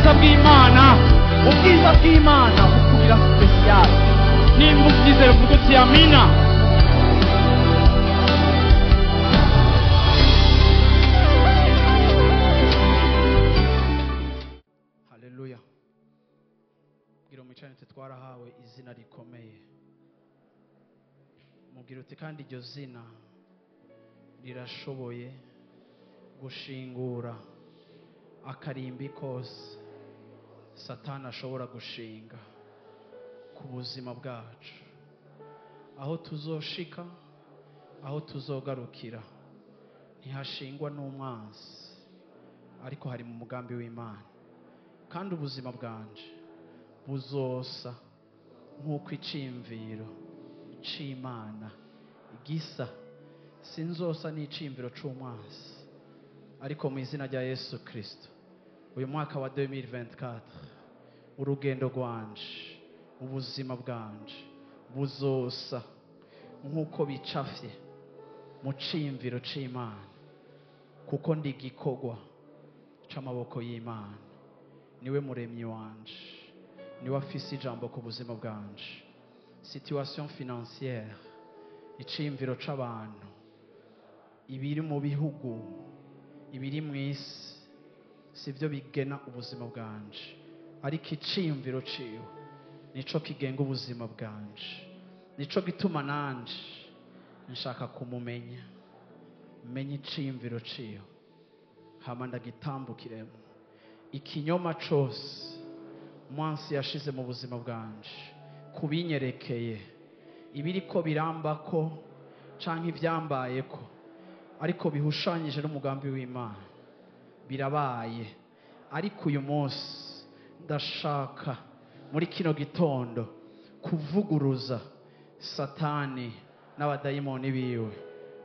ubwiza bw'Imana. Ubwiza bw'Imana bukugira special. Nimba ubyizera uvuga uti amina. Haleluya. Bwira umwicarane uti twarahawe izina rikomeye. Mubwira uti kandi iryo zina rirashoboye gushingura akarimbi kose Satani ashobora gushinga ku buzima bwacu. Aho tuzoshika, aho tuzogarukira, ntihashingwa n'umwanzi, ariko hari mu mugambi w'Imana. Kandi ubuzima bwanje buzosa nk'uko iciyumviro c'Imana gisa. Sinzosa n'iciyumviro c'umwanzi, ariko mu izina rya Yesu Kristo, uyu mwaka wa 2024 urugendo rwanje, ubuzima bwanje buzosa nk'uko bicafye mu ciyumviro c'Imana, kuko ndi igikorwa c'amaboko y'Imana. Niwe muremyi wanje, niwe afise ijambo ku buzima bwanje. Situation financière, iciyumviro c'abantu, ibiri mu bihugu, ibiri mu isi, sivyo bigena ubuzima bwanje, ariko iciyumviro ciwe nico kigenga ubuzima bwanje. Nico gituma nanje nshaka kumumenya, menye iciyumviro ciwe, hama ndagitambukiremo. Ikinyoma cose mwansi yashize mu buzima bwanje kubinyerekeye, ibiriko birambako canke ivyambayeko ariko bihushanyije n'umugambi w'Imana, birabaye. Ariko uyu munsi ndashaka muri kino gitondo kuvuguruza Satani n'abadayimoni biwe,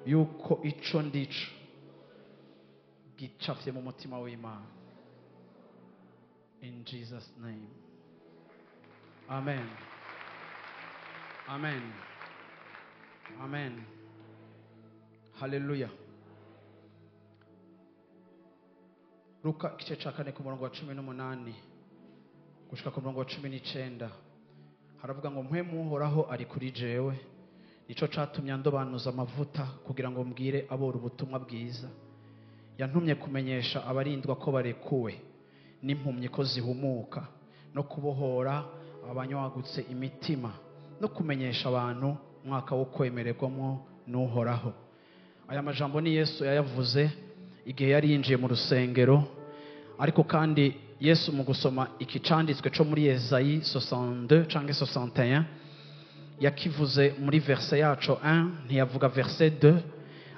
yuko ico ndico gicafye mu mutima w'Imana. In Jesus name. Amen. Amen. Amen. Haleluya. Luka igice ca 4 ku murongo wa 18 gushika ku murongo wa 19, haravuga ngo mpwemu Uhoraho ari kuri jewe, nico catumye andobanuza amavuta kugira ngo mbwire abora ubutumwa bwiza. Yantumye kumenyesha abarindwa ko barekuwe, n'impumyi ko zihumuka, no kubohora abanywagutse imitima, no kumenyesha abantu umwaka wo kwemererwamo n'Uhoraho. Aya majambo ni Yesu yayavuze igihe yari yinjiye mu rusengero. Ariko kandi Yesu mu gusoma iki canditswe co muri Esayi 62 canke 61, yakivuze muri verse yaco 1, ntiyavuga verse 2.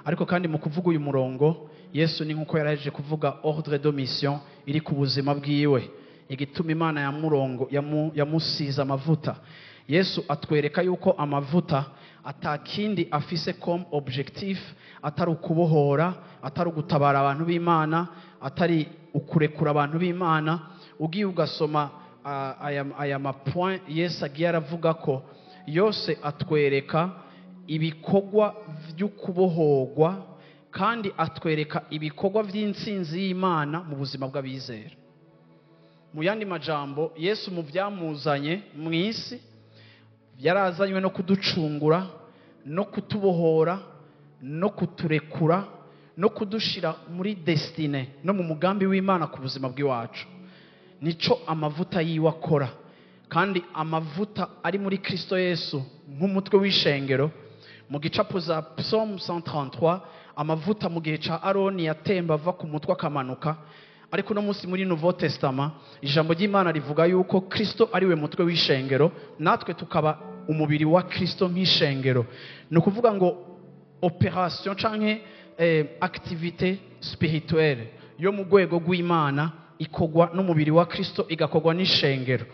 Ariko kandi mu kuvuga uyu murongo, Yesu ni nkuko yarahejeje kuvuga ordre de mission iri ku buzima bwiwe, igituma Imana yamurongo yamusiza amavuta. Yesu atwereka yuko amavuta atakindi afise comme objectif atari ukubohora, atari ugutabara abantu b'Imana, atari ukurekura abantu b'Imana. Ugiye ugasoma aya ma point Yesu agiye aravuga ko yose atwereka ibikorwa vy'ukubohorwa, kandi atwereka ibikorwa vy'intsinzi y'Imana mu buzima bw'abizera. Mu yandi majambo, Yesu mu vyamuzanye mw'isi yarazanywe no kuducungura, no kutubohora, no kuturekura, no kudushira muri destine no mu mugambi w'Imana ku buzima bw'iwacu. Nico amavuta yiwe akora. Kandi amavuta ari muri Kristo Yesu nk'umutwe w'ishengero. Mu gicapo za Psalm 133, amavuta mu gihe ca Aroni yatemba ava ku mutwe akamanuka. Ariko no munsi muri Nouveau Testament, ijambo ry'Imana rivuga yuko Kristo ari we mutwe w'ishengero, natwe tukaba umubiri wa Kristo nk'ishengero. Ni ukuvuga ngo operation canke activité spirituelle yo mu rwego rw'Imana ikogwa n'umubiri wa Kristo, igakogwa n'ishengero.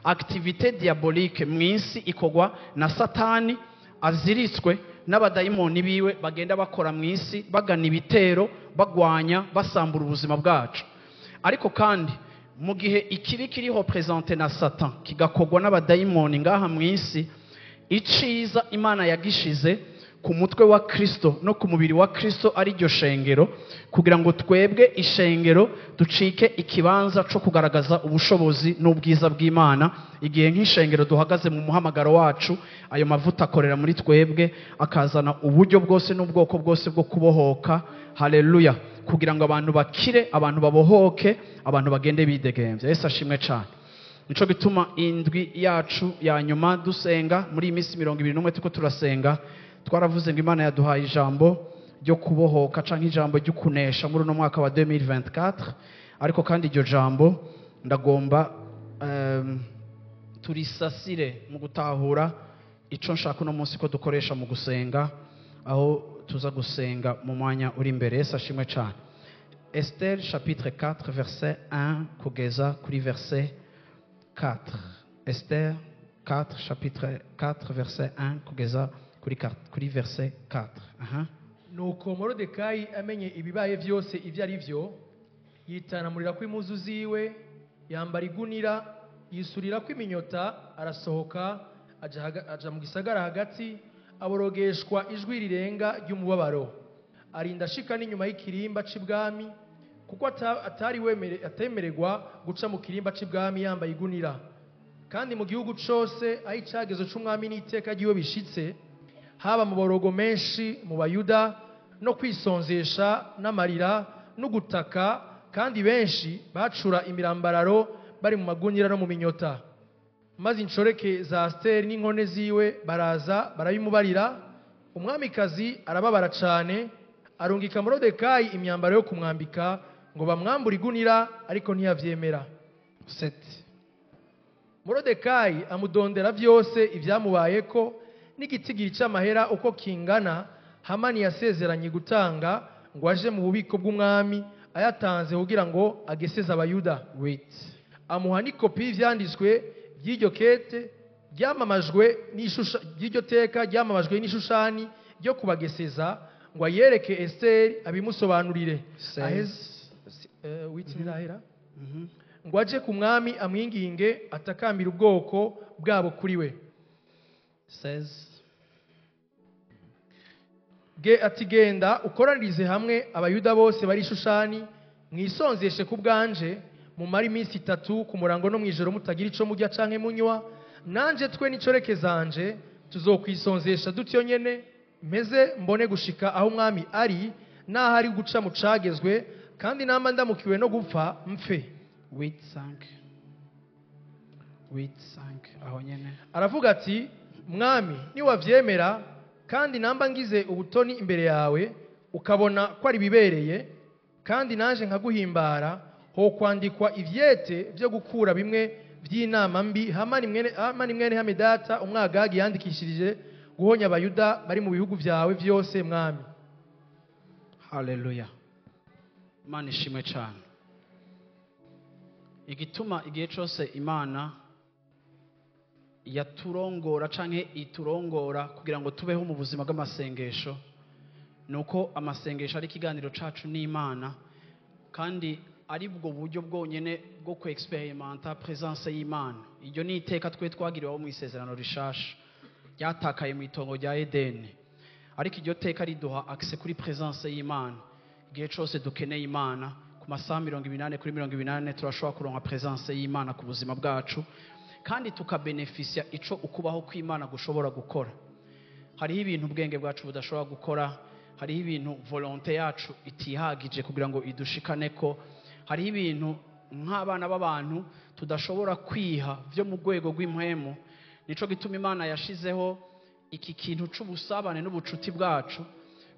Activité diabolique mw'isi ikogwa na Satani aziritswe n'abadayimoni biwe bagenda bakora mw'isi, bagana ibitero, bagwanya, basambura ubuzima bwacu. Ariko kandi mu gihe ikibi kiri représente na Satan kigakogwa n'abadayimoni ngaha mw'isi, iciza Imana yagishize ku mutwe wa Kristo no ku mubiri wa Kristo ari ryo shengero, kugira ngo twebwe ishengero ducike ikibanza cyo kugaragaza ubushobozi n'ubwiza bw'Imana. Igihe nk'ishengero duhagaze mu muhamagaro wacu, ayo mavuta akorera muri twebwe akazana uburyo bwose n'ubwoko bwose bwo kubohoka. Haleluya! Kugira ngo abantu bakire, abantu babohoke, abantu bagende bidegembya. Yesu ashimwe cyane. Nico gituma indwi yacu ya nyuma dusenga muri iyi minsi 21 tuko turasenga, twaravuze ngo Imana yaduhaye ijambo ryo kubohoka canke ijambo ryo kunesha muri uno mwaka wa 2024. Ariko kandi iryo jambo ndagomba turisasire mu gutahura ico nshaka uno munsi ko dukoresha mu gusenga, aho tuza gusenga mu mwanya uri imbere. Yesu ashimwe cyane. Esther chapitre 4 verset 1 kugeza kuri verset 4. Esther 4 chapitre 4 verset 1 kugeza kuri verset 4. Aha. Nuko Moridekayi amenye ibibaye byose ibyo ari byo, yitanamurira ko impuzu ziwe, yambara igunira, yisurira ko iminyota, arasohoka aja mu gisagara hagati, aborogeshwa ijwi rirenga ry'umubabaro, arinda ashika n'inyuma y'ikirimba c'ibwami, kuko atari atemererwa guca mu kirimba c'ibwami yambaye igunira. Kandi mu gihugu cose aho icagezo c'umwami n'iteka ry'iwe bishitse, haba mu borogo menshi mu Bayuda, no kwisonzesha n'amarira no gutaka, kandi benshi bacura imirambararo bari mu magunira no mu minyota. Maze inshoreke za Asiteri n'inkone ziwe baraza barabimubarira. Umwamikazi arababara cane, arungika Moridekayi imyambaro yo kumwambika ngo bamwambure igunira, ariko ntiyavyemera. 7. Moridekayi amudondera vyose ivyamubayeko n'igitigiri c'amahera uko kingana Hamani yasezeranye gutanga ngo aje mu bubiko bw'umwami, ayatanze kugira ngo ageseze Abayuda. 8. Amuha n'ikopi y'ivyanditswe by'iryo kete ryamamajwe n'ishusha ry'iryo teka ryamamajwe n'ishushani ryo kubageseza, ngo ayereke Esteri abimusobanurire. 16. Witsinirahera ngo aje ku mwami amwinginge atakambira ubwoko bwabo kuri we. 16. Ge ati genda ukoranirize hamwe Abayuda bose bari Shushani, mwisonzeshe ku bwanje, mumare iminsi 3 ku murango no mwijoro mutagira ico murya canke munywa, nanje twe n'icoreke zanje tuzokwisonzesha dutyo nyene, meze mbone gushika aho umwami ari naho ari guca mu cagezwe, kandi namba ndamukiwe no gupfa mpfe. 8 5 8 5 aho nyene. Aravuga ati mwami, niwavyemera kandi namba ngize ubutoni imbere yawe ukabona ko ari bibereye, kandi naje nkaguhimbara, ho kwandikwa ivyete byo gukura bimwe by'inama mbi Hamani mwene Hamedata umwagagi yandikishirije guhonya Abayuda bari mu bihugu vyawe vyose mwami. Haleluya. Imana ishimwe cyane. Igituma igihe cyose Imana yaturongora canke iturongora kugira ngo tubeho mu buzima bw'amasengesho, nuko amasengesho ari ikiganiro cacu n'Imana, kandi ari bwo buryo bwonyene bwo ku experimenta presence y'Imana. Iryo ni iteka twe twagiriweho mu isezerano rishasha ryatakaye mu itongo rya Edeni, ariko iryo teka riduha access kuri presence y'Imana. Igihe cyose dukeneye Imana, ku masaha 80 kuri 80 turashobora kuronka presence y'Imana ku buzima bwacu, kandi tukabenefisia ico ukubaho kw'Imana gushobora gukora. Hariho ibintu ubwenge bwacu budashobora gukora, hariho ibintu volonté yacu itihagije kugira ngo idushikaneko, hariho ibintu nk'abana b'abantu tudashobora kwiha byo mu rwego rw'impwemu. Nico gituma Imana yashizeho iki kintu c'ubusabane n'ubucuti bwacu,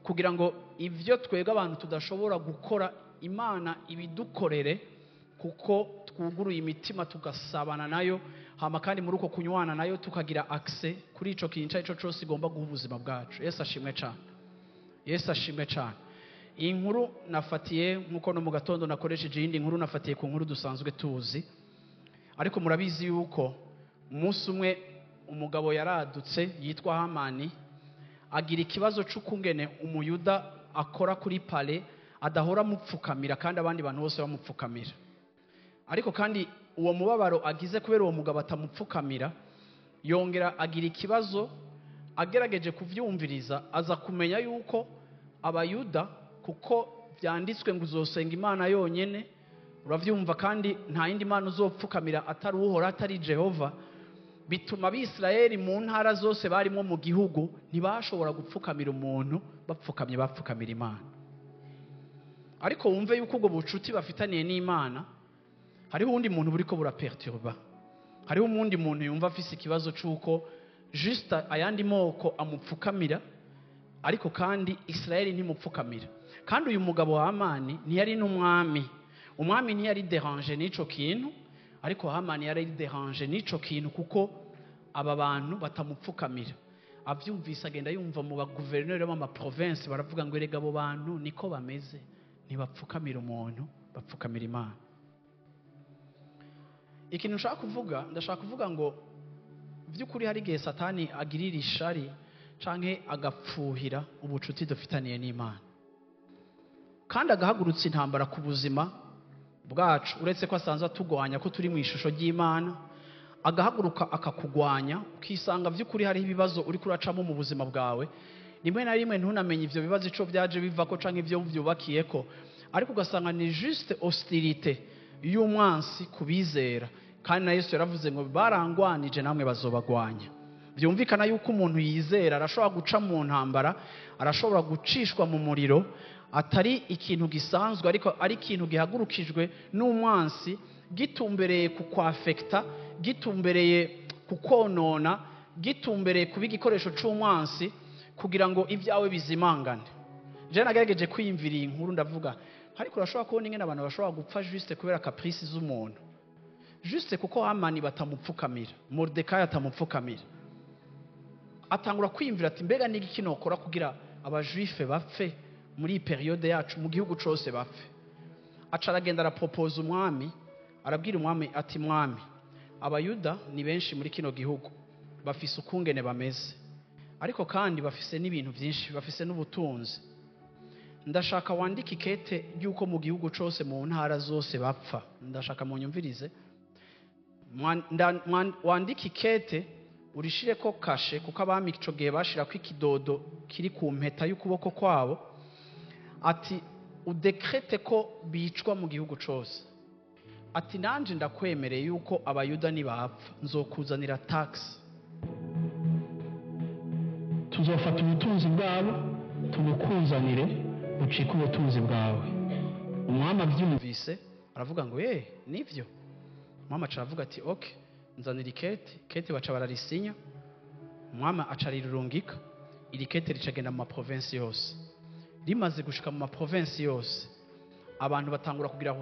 kugira ngo ivyo twebwe abantu tudashobora gukora Imana ibidukorere, kuko twuguruye imitima tugasabana nayo, hama kandi muri uko kunywana nayo tukagira access kuri ico kintu ico cyose igomba guha ubuzima bwacu. Yesu ashimwe cyane. Yesu ashimwe cyane. Iyi nkuru nafatiye nkuko no mu gatondo nakoresheje iyindi nkuru nafatiye ku nkuru dusanzwe tuzi, ariko murabizi yuko umunsi umwe umugabo yaradutse yitwa Hamani agira ikibazo c'ukungene umuyuda akora kuri pale adahora amupfukamira kandi abandi bantu bose bamupfukamira. Ariko kandi uwo mubabaro agize kubera uwo mugabo atamupfukamira, yongera agira ikibazo Agerageje kuvyumviriza, aza kumenya yuko Abayuda, kuko vyanditswe ngo uzosenga Imana yonyene, uravyumva, kandi nta yindi mana uzopfukamira atari Uhoraho, atari Jehova. Bituma Abisirayeli mu ntara zose barimo mu gihugu ntibashobora gupfukamira umuntu, bapfukamye bapfukamira Imana. Ariko wumve yuko ubwo bucuti bafitaniye n'Imana, hariho uwundi muntu buriko buraperturba, hariho uwundi muntu yumva afise ikibazo c'uko juste ayandi moko amupfukamira, ariko kandi Isirayeli ntimupfukamira. Kandi uyu mugabo wa Hamani ntiyari n'umwami, umwami ntiyari dérangé n'ico kintu, ariko Hamani yari dérangé n'ico kintu kuko aba bantu batamupfukamira. Avyumvise agenda yumva mu baguverineri b'amaprovinsi baravuga ngo erega abo bantu niko bameze, ntibapfukamira umuntu, bapfukamira Imana. Ikintu nshaka kuvuga, ndashaka kuvuga ngo by'ukuri hari igihe Satani agirira ishari canke agapfuhira ubucuti dufitaniye n'Imana, kandi agahagurutsa intambara ku buzima bwacu. Uretse ko asanzwe atugwanya ko turi mu ishusho ry'Imana, agahaguruka akakugwanya, ukisanga by'ukuri hariho ibibazo uri kuracamo mu buzima bwawe. Rimwe na rimwe ntunamenye ivyo bibazo ico byaje bivako canke ivyo vyubakiyeko, ariko ugasanga ni juste hostilité y'umwansi kubizera. Kandi na Yesu yaravuze ngo barangwanije namwe bazobagwanya. Byumvikana yuko umuntu yizera arashobora guca mu ntambara, arashobora gucishwa mu muriro, atari ikintu gisanzwe, ariko ari ikintu gihagurukijwe n'umwansi, gitumbereye ku kwafekta, gitumbereye ku konona, gitumbereye kuba igikoresho c'umwansi kugira ngo ibyawe bizimangane. Je nagerageje kwiyumvira iyi nkuru, ndavuga ariko urashobora kubona ingene abantu bashobora gupfa juste kubera caprice z'umuntu, juste kuko Hamani batamupfukamira, Mordecai atamupfukamira. Atangura kwiyumvira ati mbega ni iki nokora kugira Abajuife bapfe muri iyi période yacu, mu gihugu cose bapfe? Aca aragenda arapropoza umwami, arabwira umwami ati mwami, Abayuda ni benshi muri kino gihugu, bafise ukungene bameze, ariko kandi bafise n'ibintu byinshi, bafise n'ubutunzi. Ndashaka wandike ikete ry'uko mu gihugu cose, mu ntara zose bapfa. Ndashaka munyumvirize. Wandike ikete, urishireko cachet, kuko abami ico gihe bashirako ikidodo kiri ku mpeta y'ukuboko kwabo, ati udécrète ko bicwa mu gihugu cose. Ati nanje ndakwemereye yuko Abayuda nibapfa nzokuzanira taxe, tuzofata ubutunzi bwabo tubukuzanire, bucike ubutunzi bwawe. Umwami avyumvise aravuga ngo ye nivyo. Umwami aca aravuga ati ok, nzanira ikete. Kete baca bararisinya, umwami aca arirungika. Iri kete ricagenda mu maprovinsi yose. Rimaze gushika mu maprovinsi yose, abantu batangura kugira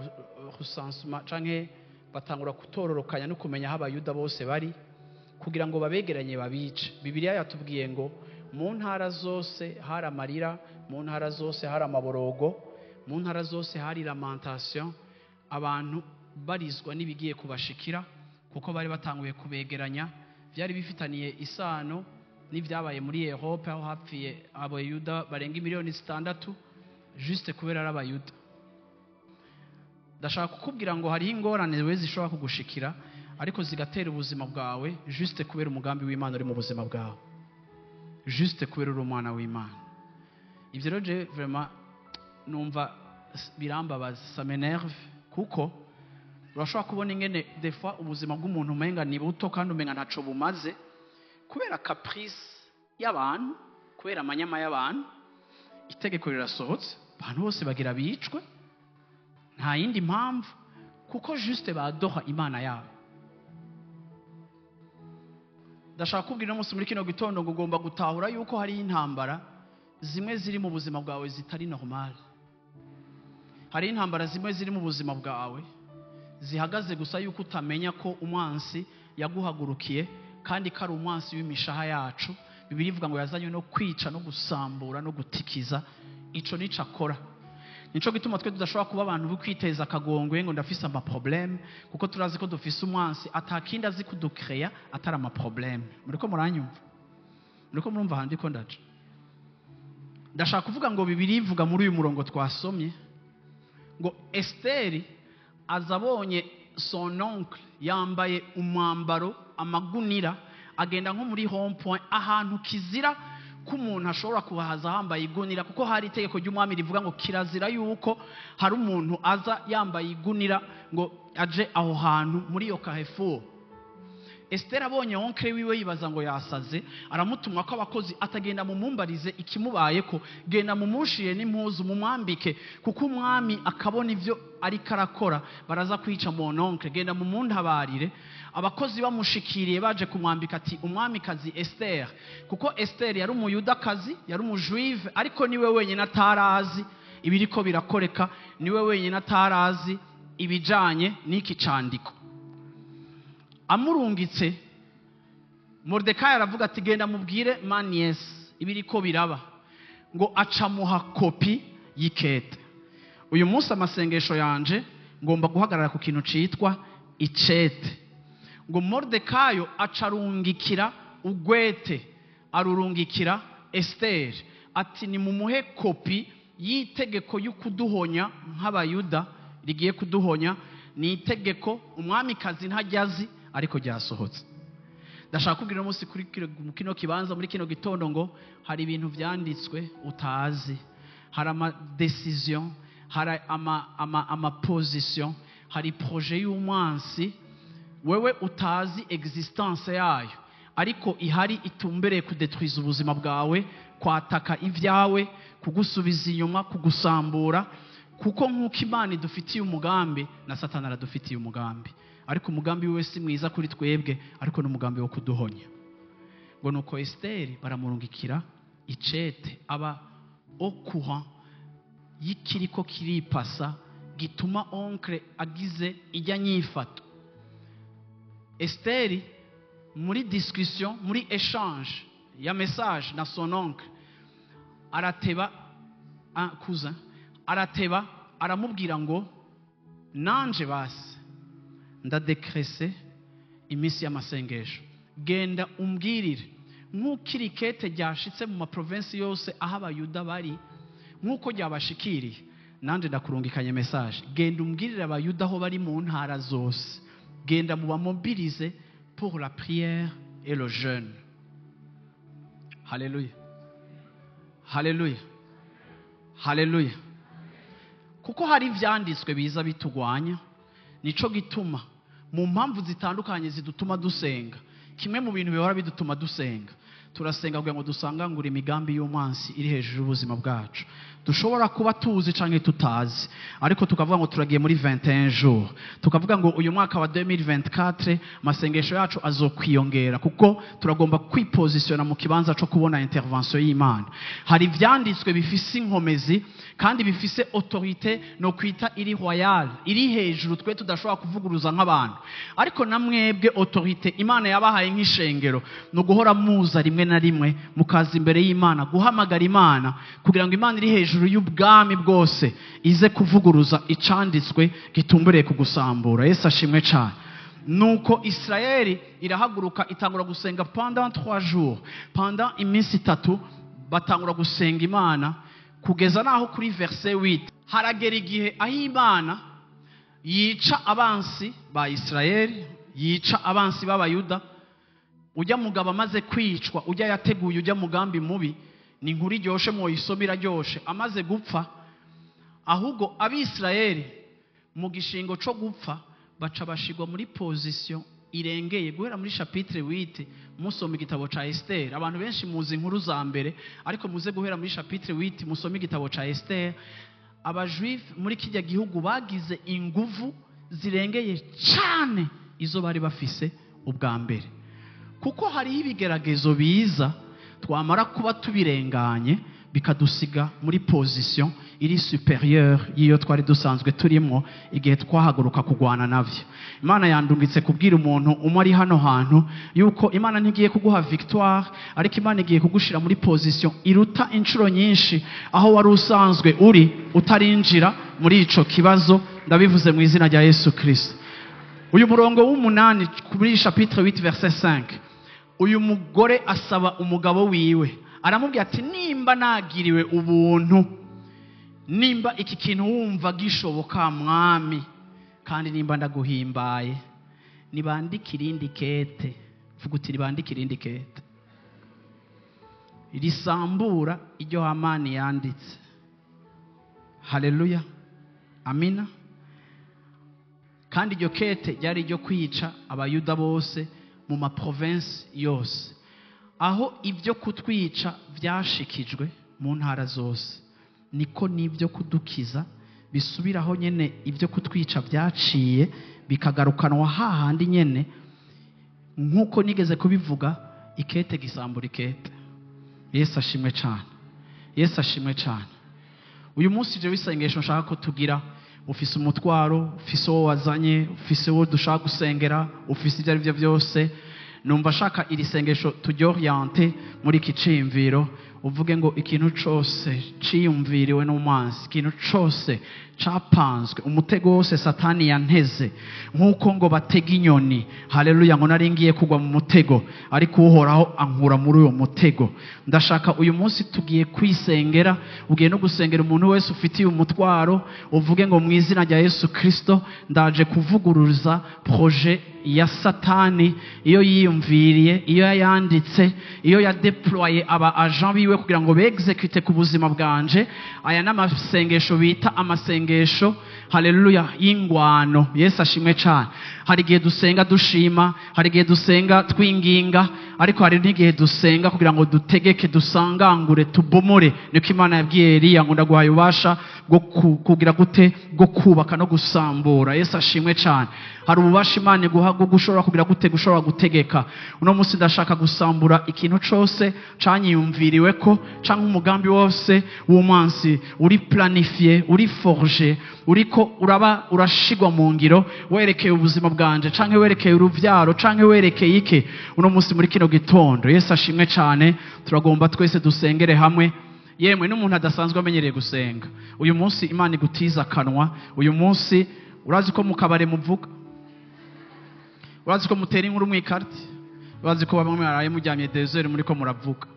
recensement canke batangura kutororokanya no kumenya aho Abayuda bose bari kugira ngo babegeranye babice. Bibiliya yatubwiye ngo mu ntara zose hari amarira, mu ntara zose hari amaborogo, mu ntara zose hari lamentation, abantu barizwa n'ibigiye kubashikira kuko bari batanguye kubegeranya. Byari bifitaniye isano n'ibyabaye muri Europe, aho hapfiye Abayuda barenga miliyoni 6 juste kubera ari Abayuda. Ndashaka kukubwira ngo hariho ingorane we zishobora kugushikira, ariko zigatera ubuzima bwawe juste kubera umugambi w'Imana uri mu buzima bwawe, juste kubera uri umwana w'Imana. Ibyo rero je vraiment numva birambabaza, ça m'énerve, kuko urashobora kubona ingene des fois ubuzima bw'umuntu umenga ni buto kandi umenga ntaco bumaze, kubera caprice y'abantu, kubera amanyama y'abantu. Itegeko rirasohotse, abantu bose bagira bicwe, nta yindi mpamvu, kuko juste badoha Imana yabo. Ndashaka kubwira uno munsi muri kino gitondo ngo ugomba gutahura yuko hariho intambara zimwe ziri mu buzima bwawe zitari normal. Hari intambara zimwe ziri mu buzima bwawe zihagaze gusa yuko utamenya ko umwansi yaguhagurukiye, kandi ko ari umwansi w'imishaha yacu. Bibiliya ivuga ngo yazanywe no kwica no gusambura no gutikiza. Ico nico akora. Nico gituma twe tudashobora kuba abantu bo kwiteza akagongwe ngo ndafise amaproblème, kuko turazi ko dufise umwansi atakindi azi kudukeya atari amaproblème. Muriko muranyumva? Muriko murumva ahandi ko ndaja? Ndashaka kuvuga ngo Bibiliya ivuga muri uyu murongo twasomye ngo Esiteri aza abonye son oncle yambaye umwambaro amagunira. Agenda nko muri home point, ahantu kizira ko umuntu ashobora kuhaza yambaye igunira, kuko hari itegeko ry'umwami rivuga ngo kirazira yuko hari umuntu aza yambaye igunira ngo aje aho hantu muri iyo carrefour. Esther abonye oncle wiwe yibaza ngo yasaze, aramutumwa ko abakozi atagenda mumumbarize ikimubayeko, genda mumushiye n'impuzu mumwambike, kuko umwami akabona ivyo ariko arakora baraza kwica mon oncle, genda mumuntabarire. Abakozi bamushikiriye baje kumwambika ati umwamikazi Esther, kuko Esther yari umuyudakazi, yari umujuive, ariko niwe wenyine atarazi ibiriko birakoreka, niwe wenyine atarazi ibijanye n'iki candiko. Amurungitse Mordecai aravuga ati genda mubwire Manies ibiriko biraba, ngo acamuha kopi y'ikete. Uyu munsi amasengesho yanje ngomba guhagarara ku kintu citwa icete. Ngo Mordecai acarungikira ugwete, arurungikira Esther ati nimumuhe kopi y'itegeko y'ukuduhonya nk'abayuda rigiye kuduhonya, ni itegeko umwamikazi ntajyazi ariko ryasohotse. Ndashaka kubwira uno munsi kuri kino kibanza muri kino gitondo ngo hari ibintu vyanditswe utazi, hari ama decision, hari ama position, hari projet y'umwansi wewe utazi existence yayo, ariko ihari itumbereye kudetruiza ubuzima bwawe, kwataka ivyawe, kugusubiza inyuma, kugusambura. Kuko nk'uko Imana idufitiye umugambi na Satani aradufitiye umugambi, ariko umugambi wiwe si mwiza kuri twebwe, ariko n'umugambi wo kuduhonya. Ngo nuko Esther baramurungikira icete, aba au courant y'ikiriko kiripasa gituma oncle agize ijya nyifato. Esther muri discussion, muri échange ya message na son oncle, arateba un cousin, arateba aramubwira ngo nanje basi ndadekrese iminsi y'amasengesho, genda umbwirire nk'uko iri kete ryashitse mu maprovinsi yose aho abayuda bari, nk'uko ryabashikiriye, nanje ndakurungikanye message, genda umbwirire abayuda aho bari mu ntara zose, genda mubamobilize pour la prière et le jeûne. Haleluya, haleluya, haleluya. Kuko hari ivyanditswe biza bitugwanya, nico gituma mu mpamvu zitandukanye zidutuma dusenga, kimwe mu bintu bihora bidutuma dusenga, turasenga kugira ngo dusangangure imigambi y'umwansi iri hejuru y'ubuzima bwacu, dushobora kuba tuzi canke tutazi, ariko tukavuga ngo turagiye muri 21 jours, tukavuga ngo uyu mwaka wa 2024 amasengesho yacu azokwiyongera, kuko turagomba kwipositiona mu kibanza co kubona intervention y'Imana. Hari ivyanditswe bifise inkomezi kandi bifise autorité no kwita iri royal, iri hejuru twe tudashobora kuvuguruza nk'abantu, ariko namwebwe autorité Imana yabahaye nk'ishengero no guhora muza rimwe na rimwe mukaza imbere y'Imana, guhamagara Imana kugira ngo Imana iri hejuru y'ubwami bwose ize kuvuguruza icanditswe gitumbereye kugusambura. Yesu ashimwe cyane. Nuko Israeli irahaguruka itangura gusenga pendant 3 jours, pendant iminsi itatu batangura gusenga Imana kugeza naho kuri verset 8 haragera igihe aho Imana yica abansi ba Israeli, yica abansi b'abayuda. Ujya mugabo amaze kwicwa, ujya yateguye ujya mugambi mubi, ni inkuru iryoshe mwoyisoma iraryoshe, amaze gupfa ahubwo abisirayeli mu gishingo co gupfa baca bashigwa muri position irengeye. Guhera muri chapitre 8 musoma igitabo ca Esther, abantu benshi muzi inkuru za mbere, ariko muze guhera muri chapitre 8 musoma igitabo ca Esther. Abajuif muri kijya gihugu bagize inguvu zirengeye cyane izo bari bafise ubwa mbere, kuko hariho ibigeragezo biza twamara kuba tubirenganye bikadusiga muri position iri supérieure y'iyo twari dusanzwe turimo igihe twahaguruka kugwana navyo. Imana yandungitse kubwira umuntu umwe ari hano hantu yuko Imana ntigiye kuguha victoire, ariko Imana igiye kugushira muri position iruta inshuro nyinshi aho wari usanzwe uri utarinjira muri ico kibazo. Ndabivuze mu izina rya Yesu Kristo. Uyu murongo w'umunani kuri chapitre 8 verset 5, uyu mugore asaba umugabo wiwe, aramubwira ati nimba nagiriwe ubuntu, nimba iki kintu wumva gishoboka mwami, kandi nimba ndaguhimbaye, nibandike irindi kete Vuga uti ribandike irindi kete risambura iryo Hamani yanditse. Haleluya, amina. Kandi iryo kete ryari iryo kwica Abayuda bose mu maprovinsi yose, aho ibyo kutwica byashikijwe mu ntara zose, niko n'ibyo kudukiza bisubiraho nyene. Ibyo kutwica byaciye bikagarukanwa hahandi nyene. Nk'uko nigeze kubivuga, ikete gisambura ikete. Yesu ashimwe cyane, Yesu ashimwe cyane. Uyu munsi je w'isengesho nshaka ko tugira, ufise umutwaro, ufise uwo wazanye, ufise uwo dushaka gusengera, ufise ibyo ari byo byose, numva ashaka iri sengesho turyoriente muri iki ciyumviro. Uvuge ngo ikintu cose ciyumviriwe n'umwansi, ikintu cose capanzwe, umutego wose Satani yanteze nk'uko ngo batega inyoni, haleluya, ngo nari ngiye kugwa mu mutego, ariko Uhoraho ankura muri uwo mutego. Ndashaka uyu munsi tugiye kwisengera, ugiye no gusengera umuntu wese ufitiye umutwaro. Uvuge ngo mu izina rya Yesu Kristo, ndaje kuvuguruza projet ya Satani, iyo yiyumviriye, iyo yayanditse, iyo yadeploye aba agent biwe kugira ngo begexecute ku buzima bwanje. Aya n'amasengesho bita amasengesho, haleluya, y'ingwano. Yesu ashimwe cyane. Hari igihe dusenga dushima, hari igihe dusenga twinginga, ariko hari n'igihe dusenga kugira ngo dutegeke, dusangangure, tubomore. Niko Imana yabwiye Eliya ngo ndaguhaye ububasha bwo kugira gute? Bwo kubaka no gusambura. Yesu ashimwe cyane. Hari ububasha Imana iguha bwo gushobora kugira gute? Gushobora gutegeka. Uno munsi ndashaka gusambura ikintu cose canyiyumviriwe ko, canke umugambi wose w'umwansi uri planifié, uri forgé, uriko uraba urashigwa mu ngiro werekeye ubuzima bwanje, canke werekeye uruvyaro, canke werekeye iki. Uno munsi muri kino gitondo, Yesu ashimwe cyane, turagomba twese dusengere hamwe. Yemwe n'umuntu adasanzwe amenyereye gusenga, uyu munsi Imana igutiza akanwa. Uyu munsi urazi ko mu kabare muvuga, urazi ko mutera inkuru mu ikarti, urazi ko bamwe mwaraye muryamye desert muri ko muravuga.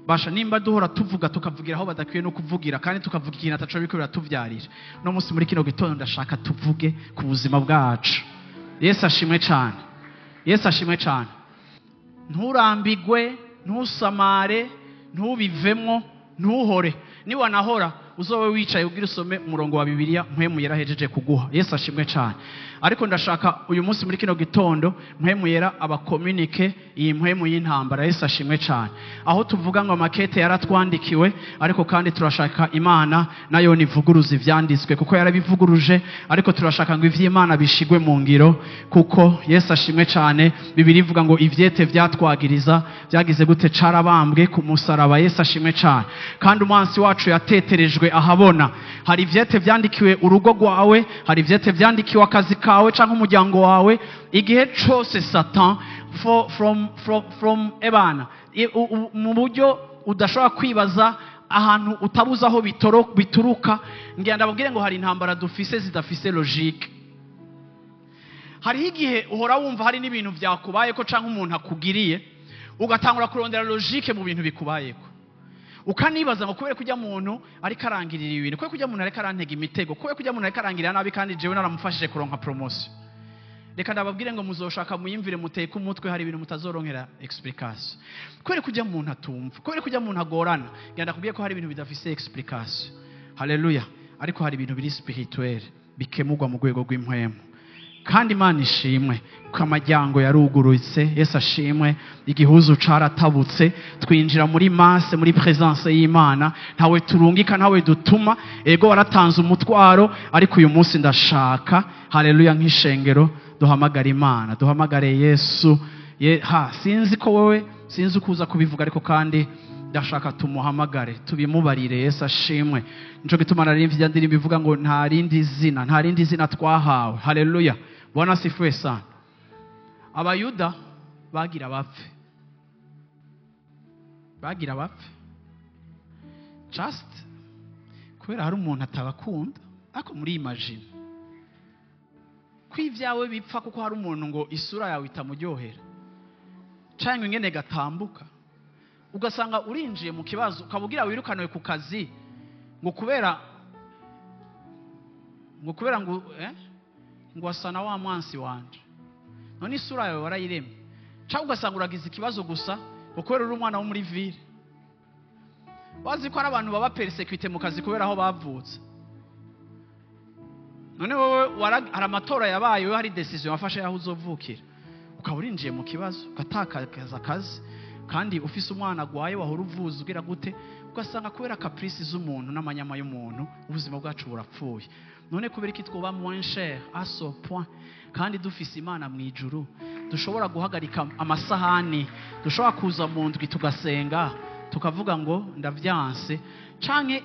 Basha nimba duhora tuvuga, tukavugira aho badakwiye no kuvugira, kandi tukavuga ikintu ataco biriko biratuvyarira, no munsi muri kino gitondo ndashaka tuvuge ku buzima bwacu. Yesu ashimwe cyane, Yesu ashimwe cyane. Nturambigwe, ntusamare, ntubivemwo, ntuhore. Niwanahora, uzobe wicaye ubwira usome umurongo wa Bibiliya Mpwemu Yera ahejeje kuguha. Yesu ashimwe cyane. Ariko ndashaka uyu munsi muri kino gitondo Mpwemu Yera abakomunike iyi mpwemu y'intambara. Yesu ashimwe cyane. Aho tuvuga ngo amakete yaratwandikiwe, ariko kandi turashaka Imana nayo nivuguruza ivyanditswe, kuko yarabivuguruje, ariko turashaka ngo ivy'Imana bishigwe mu ngiro, kuko Yesu ashimwe cyane, Bibiliya ivuga ngo ivyete vyatwagiriza byagize gute? Carabambwe ku musaraba. Yesu ashimwe cyane. Kandi umwansi wacu yateterejwe ahabona. Hari ivyete vyandikiwe urugo rwawe, hari ivyete vyandikiwe akazi kawe canke umuryango wawe. Igihe cose Satan for, from, from, from ebana mu buryo udashobora kwibaza, ahantu utabuze aho bituruka. Ngira ndababwire ngo hari intambara dufise zidafise logique. Hariho igihe uhora wumva hari n'ibintu vyakubayeko canke umuntu akugiriye, ugatangura kurondera logique mu bintu bikubayeko, ukanibaza ngo kubera kujya muntu ariko arangirira ibintu, kubera kujya muntu ariko arantega imitego, kubera kujya muntu ariko arangirira nabi, kandi jewe naramufashije kuronka promotion. Reka ndababwire ngo muzoshaka muyimvire, muteke umutwe, hari ibintu mutazoronkera explication. Kubera kujya muntu atumva, kubera kujya muntu agorana, ngenda ndakubwiye ko hari ibintu bidafise explication, haleluya. Ariko hari ibintu biri spirituel bikemurwa mu rwego rw'impwemu. Kandi Imana ishimwe ko amajyango yarugurutse. Yesu ashimwe. Igihuzu caratabutse, twinjira muri masse, muri présence y'Imana. Ntawe turungika, ntawe dutuma. Ego, waratanze umutwaro, ariko uyu munsi ndashaka, haleluya, nk'ishengero duhamagare Imana, duhamagare Yesu. Ha sinzi ko wewe, sinzi uko uza kubivuga, ariko kandi ndashaka tumuhamagare, tubimubarire. Yesu ashimwe. Nico gituma nari mvya ndirimbo ivuga ngo nta rindi zina, nta rindi zina twahawe. Haleluya, Bwana asifiwe sana. Abayuda bagira bapfe, bagira bapfe just kubera hari umuntu atabakunda. Ariko muri imagine ko ibyawe bipfa kuko hari umuntu ngo isura yawe itamuryohera, cyangwa ingene gatambuka, ugasanga urinjiye mu kibazo, ukaba ugira wirukanwe ku kazi ngo kubera ngo asa na wa mwansi wanje. None isura yawe warayiremye? Cyangwa ugasanga uragize ikibazo gusa kubera uri umwana wo muri ville. Wazi ko ari abantu baba persécutés mu kazi kubera aho bavutse. None wowe hari amatora yabaye, wowe hari décision wafashe yaho uzovukira, ukaba urinjiye mu kibazo, ugatakaza akazi, kandi ufise umwana agwaye wahora uvuza, ugira gute? Ugasanga kubera caprices z'umuntu n'amanyama y'umuntu, ubuzima bwacu burapfuye. None kubera iki twoba moins cher à ce point, kandi dufise Imana mu ijuru dushobora guhagarika amasahani, dushobora kuza mu ndwi tugasenga, tukavuga ngo ndavyanse, canke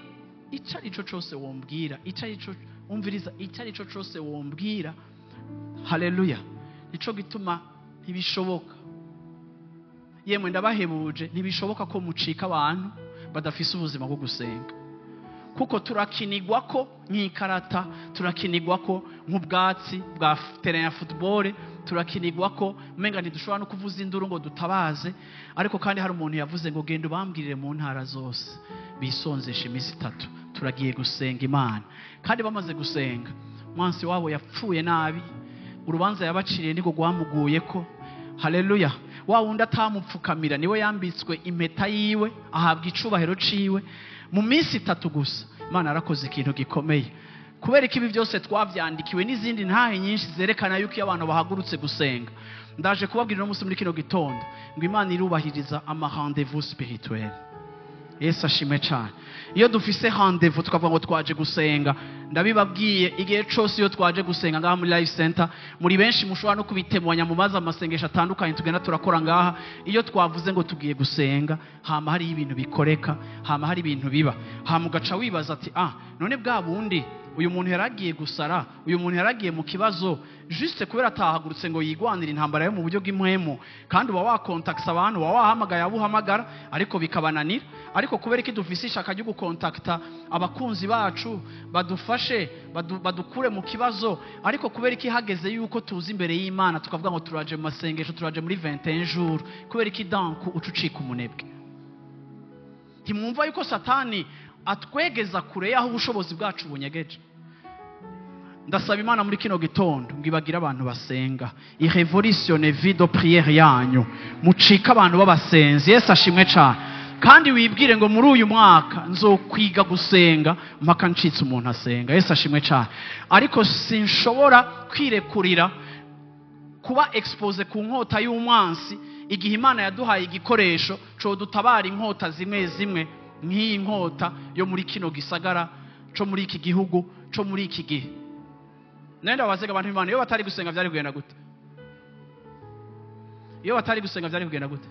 ico ari cyo cose wombwira, ico ari cyo umviriza, ico ari cyo cose wombwira? Haleluya! Nico gituma ntibishoboka. Yemwe, ndabahebuje, ntibishoboka ko mucika abantu badafise ubuzima bwo gusenga, kuko turakinigwa ko nk'ikarata, turakinigwa ko nk'ubwatsi bwa terrain ya football, turakinigwa ko umenga ntidushobora no kuvuza induru ngo dutabaze. Ariko kandi hari umuntu yavuze ngo: "Genda ubambwirire mu ntara zose bisonzesha iminsi 3, turagiye gusenga Imana." Kandi bamaze gusenga, umwansi wabo yapfuye nabi. Urubanza yabaciriye niko rwamuguye ko. Haleluya! Wa wundi atamupfukamira niwe yambitswe impeta yiwe, ahabwa icubahiro ciwe mu minsi 3 gusa. Imana yarakoze ikintu gikomeye. Kubera ko ibi byose twavyandikiwe n'izindi ntahe nyinshi zerekana yuko iyo abantu bahagurutse gusenga. Ndaje kubabwira uno munsi muri kino gitondo ngo Imana irubahiriza ama rendez-vous spirituel. Yesu ashimwe cyane. Iyo dufise rendez-vous, tukavuga ngo twaje gusenga, ndabibabwiye, igihe cose iyo twaje gusenga ngaha muri Life Center, muri benshi mushobora no kubitemanya mumaze amasengesho atandukanye tugenda turakora ngaha, iyo twavuze ngo tugiye gusenga, hama hari ibintu bikoreka, hama hari ibintu biba, hama ugaca wibaza ati: "Ah, none bwa bundi uyu muntu yaragiye gusara, uyu muntu yaragiye mu kibazo, juste kubera atahagurutse ngo yigwanire intambara yo mu buryo bw'impwemu?" Kandi uba wakontakisa abantu, uba wahamagaye abo uhamagara, ariko bikabananira. Ariko kubera iki dufise ishaka ryo gukontakta abakunzi bacu badufashe, badukure mu kibazo, ariko kubera iki hageze yuko tuza imbere y'Imana tukavuga ngo turaje mu masengesho, turaje muri 21 jours, kubera iki donc uca ucika umunebwe? Ntimwumva yuko Satani atwegeza kure y'aho ubushobozi bwacu bunyegeje? Ndasaba Imana muri kino gitondo ngo ibagire abantu basenga, i révolutionne vie de prière yanyu, mucike abantu b'abasenzi. Yesu ashimwe cyane. Kandi wibwire ngo muri uyu mwaka nzokwiga gusenga mpaka ncitse umuntu asenga. Yesu ashimwe cyane. Ariko sinshobora kwirekurira kuba exposé ku nkota y'umwansi igihe Imana yaduhaye igikoresho codutabara inkota zimwe zimwe, nk'iyi nkota yo muri kino gisagara, co muri iki gihugu, co muri iki gihe. Nenda wazega abantu b'Imana, iyo batari gusenga byari kugenda gute? Iyo batari gusenga byari kugenda gute?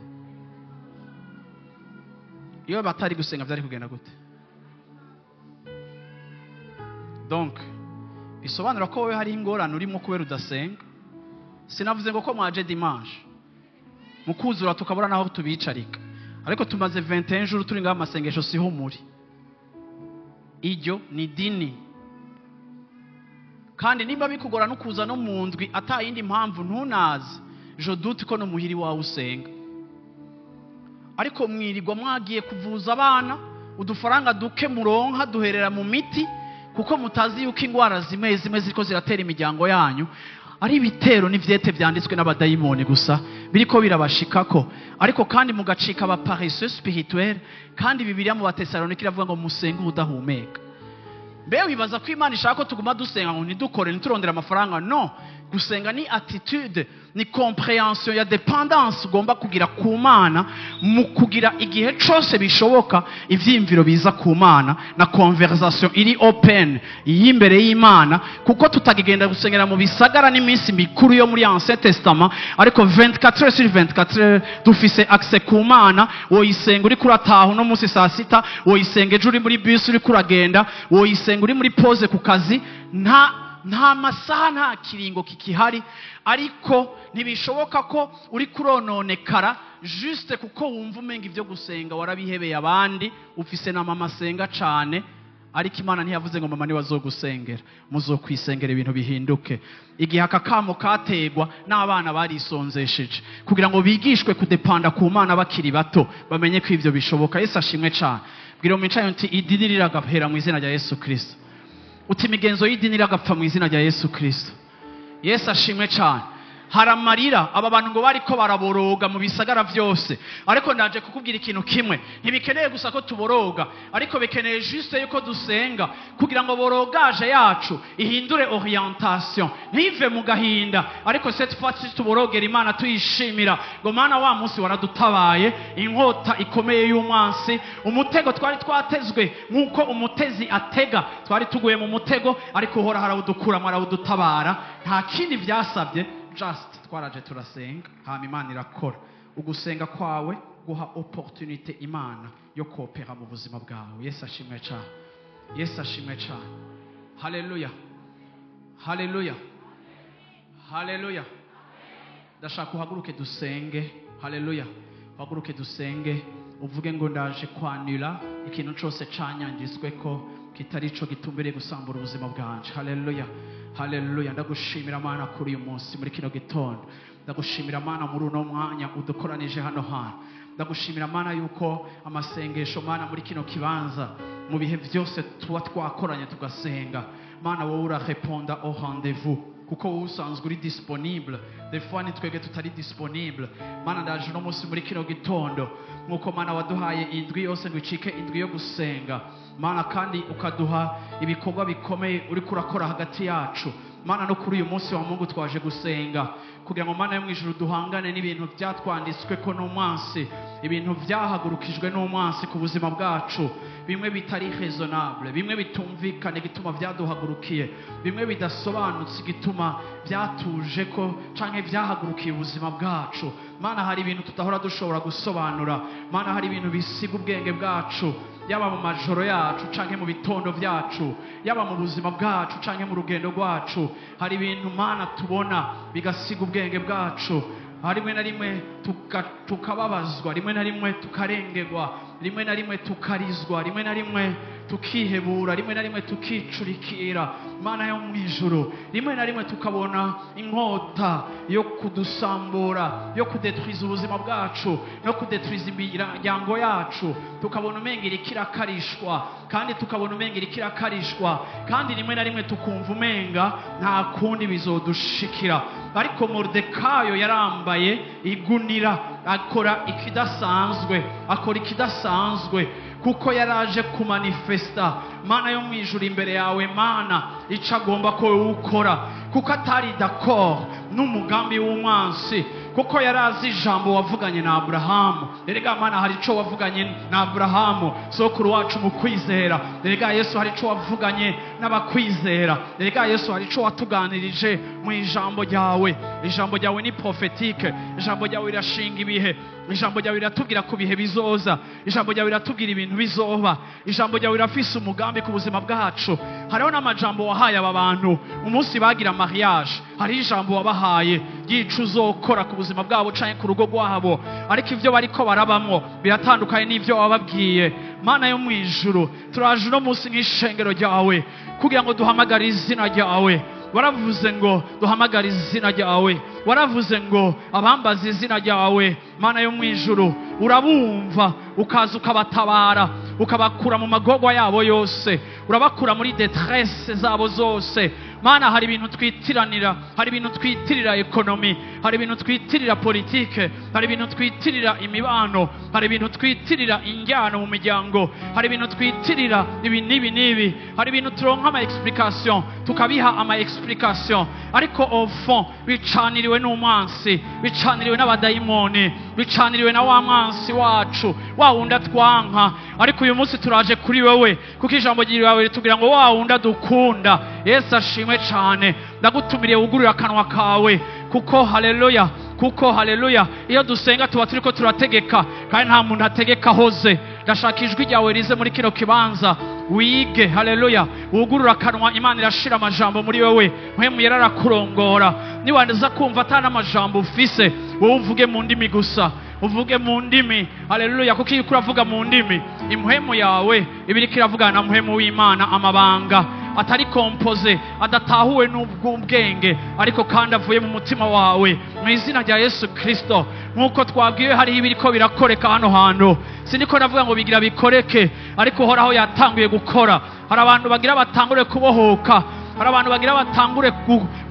Iyo batari gusenga byari kugenda gute? Donc bisobanura ko wowe hari ingorane urimo kubera udasenga. Sinavuze ngo ko mwaje dimanche mukuzura tukabura naho tubicarika, ariko tumaze 21 jours turi ngaho amasengesho, siho muri iryo ni dini. Kandi niba bikugora no kuza no mu ndwi ata yindi mpamvu, ntunaze, je doute ko no muhiri wawe usenga. Ariko mwirirwa mwagiye kuvuza abana, udufaranga duke muronka duherera mu miti, kuko mutazi yuko ingwara zimwe zimwe ziriko ziratera imiryango yanyu ari ibitero n'ivyete vyanditswe n'abadayimoni gusa biriko birabashikako. Ariko kandi mugacika aba paresseux spirituel. Kandi Bibiliya mu Batesalonike iravuga ngo musenge udahumeka. Mbe wibaza ko Imana ishaka ko tuguma dusenga ngo ntidukore, ntiturondere amafaranga? No gusenga ni attitude, ni compréhension ya dépendance ugomba kugira ku Mana, mu kugira igihe cose bishoboka ivyiyumviro biza ku Mana na conversation iri open y'imbere y'Imana, kuko tutagigenda gusengera mu bisagara n'iminsi mikuru yo muri Ancien Testament, ariko 24 heures sur 24 heures dufise accès ku Mana. Woyisenga uri kurataha uno munsi saa 6, woyisenga ejo uri muri bus uri kuragenda, woyisenga uri muri pause ku kazi. Nta masaha, nta kiringo kikihari. Ariko ntibishoboka ko uri kurononekara juste kuko wumva umenga ibyo gusenga warabihebeye abandi. Ufise na mama asenga cane, ariko Imana ntiyavuze ngo mama niwe azogusengera. Muzokwisengera ibintu bihinduke. Igihe aka kamo kategwa n'abana barisonzesheje kugira ngo bigishwe kudepanda ku Mana bakiri bato, bamenye ko ibyo bishoboka. Yesu ashimwe cane. Bwira mu micayo nti: "Idini riragahera mu izina rya Yesu Kristo." Uti: "Imigenzo y'idini iragapfa mu izina rya Yesu Kristo." Yesu ashimwe cyane. Hari amarira aba bantu ngo bariko baraboroga mu bisagara byose. Ariko ndaje kukubwira ikintu kimwe, ntibikeneye gusa ko tuboroga, ariko bikeneye juste yuko dusenga kugira ngo borogaje yacu ihindure orientation, ntive mu gahinda, ariko cette fois tuborogera Imana tuyishimira ngo Mana wa munsi waradutabaye inkota ikomeye y'umwansi, umutego twari twatezwe nk'uko umutezi atega, twari tuguye mu mutego, ariko Uhoraho arawudukuramo, arawudutabara. Nta kindi byasabye, just twaraje turasenga, hama Imana irakora. Ugusenga kwawe guha opportunité Imana yo kopera mu buzima bwawe. Yesu ashimwe cyane, Yesu ashimwe cyane. Haleluya, haleluya, haleluya. Ndashaka uhaguruke dusenge. Haleluya, uhaguruke dusenge, uvuge ngo ndaje kwanura ikintu cyose canyangizwe ko kitari ico gitumbereye gusambura ubuzima bwanje. Haleluya, haleluya. Ndagushimira Mana kuri uyu munsi, muri kino gitondo. Ndagushimira Mana muri uno mwanya udukoranije hano hantu. Ndagushimira Mana yuko amasengesho Mana muri kino kibanza mu bihe byose tuba twakoranye tugasenga, Mana wowe urareponda au rendez-vous, kuko wowe usanzwe uri disponible. Des fois ni twebwe tutari disponible. Mana ndaje uno munsi muri kino gitondo, nk'uko Mana waduhaye indwi yose ngo icike indwi yo gusenga, Mana kandi ukaduha ibikorwa bikomeye uriko urakora hagati yacu. Mana no kuri uyu munsi wa Mungu twaje gusenga kugira ngo Mana yo mu ijuru duhangane n'ibintu byatwanditswe ko n'umwansi, ibintu byahagurukijwe n'umwansi ku buzima bwacu, bimwe bitari raisonnable, bimwe bitumvikane gituma byaduhagurukiye, bimwe bidasobanutse gituma byatuje ko canke byahagurukiye ubuzima bwacu. Mana hari ibintu tutahora dushobora gusobanura. Mana hari ibintu bisiga ubwenge bwacu, yaba mu majoro yacu canke mu bitondo byacu, yaba mu buzima bwacu canke mu rugendo rwacu. Hari ibintu Mana tubona bigasiga ubwenge bwacu, rimwe na rimwe tukababazwa, rimwe na rimwe tukarengerwa, rimwe na rimwe tukarizwa, rimwe na rimwe tukihebura, rimwe na rimwe tukicurikira. Mana yo mu ijuru, rimwe na rimwe tukabona inkota yo kudusambura, yo kudetwiza ubuzima bwacu no kudetwiza imiryango yacu, tukabona umenga iriko irakarishwa, kandi tukabona umenga iriko irakarishwa, kandi rimwe na rimwe tukumva umenga nta kundi bizodushikira. Ariko Moridekayo yarambaye igunira, akora ikidasanzwe, akora ikidasanzwe, kuko yaraje kumanifesta Mana yo mu ijuru imbere yawe. Mana ico agomba ko wowe ukora, kuko atari d'accord n'umugambi w'umwansi, kuko yarazi ijambo wavuganye na Aburahamu. Erega Mana hari ico wavuganye na Aburahamu sokuru wacu mu kwizera. Erega Yesu hari ico wavuganye n'abakwizera. Erega Yesu hari ico watuganirije mu ijambo ryawe. Ijambo ryawe ni prophétique, ijambo ryawe rirashinga ibihe, ijambo ryawe riratubwira ku bihe bizoza, ijambo ryawe riratubwira ibintu bizoba, ijambo ryawe rirafise umugambi ku buzima bwacu. Hariho n'amajambo wahaye aba bantu umunsi bagira mariage, hari ijambo wabahaye ryica uzokora ku buzima bwabo canke ku rugo rwabo, ariko ivyo bariko barabamwo biratandukanye n'ivyo wababwiye. Mana yo mu ijuru, turaje uno munsi nk'ishengero ryawe kugira ngo duhamagare izina ryawe. Waravuze ngo duhamagare izina ryawe, waravuze ngo abambaza izina ryawe Mana yo mu ijuru urabumva, ukaza ukabatabara, ukabakura mu magorwa yabo yose, urabakura muri détresse zabo zose. Mana hari ibintu twitiranira, hari ibintu twitirira ekonomi, hari ibintu twitirira politike, hari ibintu twitirira imibano, hari ibintu twitirira injyano mu miryango, hari ibintu twitirira ibi n'ibi n'ibi, hari ibintu turonka ama explication, tukabiha ama explication, ariko au fond bicaniriwe n'umwansi, bicaniriwe n'abadayimoni, bicaniriwe na wa mwansi wacu, wa wundi atwanka. Ariko uyu munsi turaje kuri wewe, kuko ijambo ryawe ritubwira ngo wa wundi adukunda. Yesu ashimwe cyane. Ndagutumiriye wugurure akanwa kawe, kuko haleluya, kuko haleluya, iyo dusenga tuba turiko turategeka, kandi nta muntu ategeka hoze. Ndashaka ijwi ryawe rize muri kino kibanza, wige haleluya, wugurure akanwa. Imana irashira amajambo muri wewe, mpwemu yera arakurongora. Niwanza kumva atana amajambo ufise, wowe uvuge mu ndimi gusa, uvuge mu ndimi haleluya, kuko iyo uravuga mu ndimi impwemu yawe ibiriko iravugana na mpwemu w'Imana amabanga atari kompoze, adatahuwe n'ubwenge, ariko kandi avuye mu mutima wawe, mu izina rya Yesu Kristo. Nk'uko twabwiwe hariho ibiriko birakoreka hano hantu, siniko navuga ngo bigira bikoreke, ariko Uhoraho yatanguye gukora. Hari abantu bagira batangure kubohoka, Hari abantu bagira batangure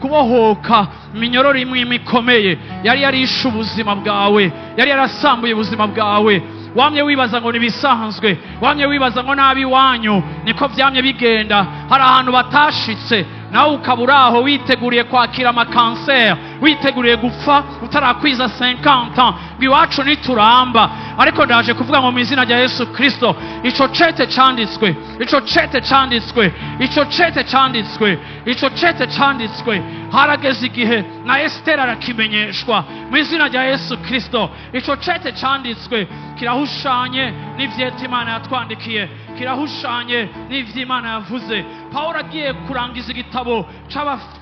kubohoka iminyororo imwe imikomeye yari yarishe ubuzima bwawe, yari yarasambuye ubuzima bwawe. Wamye wibaza ngo nibisanzwe, wamye wibaza ngo nabi wanyu niko vyamye bigenda. Hari ahantu batashitse nawe ukaba uri aho witeguriye kwakira amakanseri, witeguriye gupfa utarakwiza 50 ans, ngo iwacu nituramba. Ariko ndaje kuvuga ngo mu izina rya Yesu Kristo, ico cete canditswe, ico cete canditswe, ico cete canditswe, ico cete canditswe, harageze igihe na Esther arakimenyeshwa. Mu izina rya Yesu Kristo, ico cete canditswe kirahushanye n'ivyete Imana yatwandikiye, kirahushanye n'ivy'Imana yavuze. Pawulo agiye kurangiza igitabo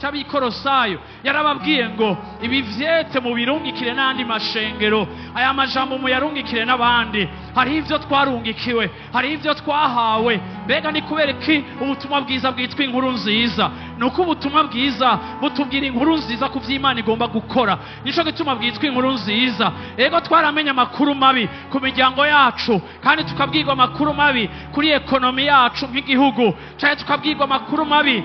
c'abikorosayo yarababwiye ngo ibi vyete mubirungikire n'andi mashengero, aya majambo muyarungikire n'abandi. Hari ivyo twarungikiwe, hari ivyo twahawe. Mbega ni kubera iki ubutumwa bwiza bwitwa inkuru nziza? Nuko ubutumwa bwiza butubwira inkuru nziza ku vy'Imana igomba gukora, nico gituma bwitwa inkuru nziza. Ego twaramenye amakuru mabi ku miryango yacu, kandi tukabwirwa amakuru mabi kuri ekonomi yacu nk'igihugu, canke tukabwirwa amakuru mabi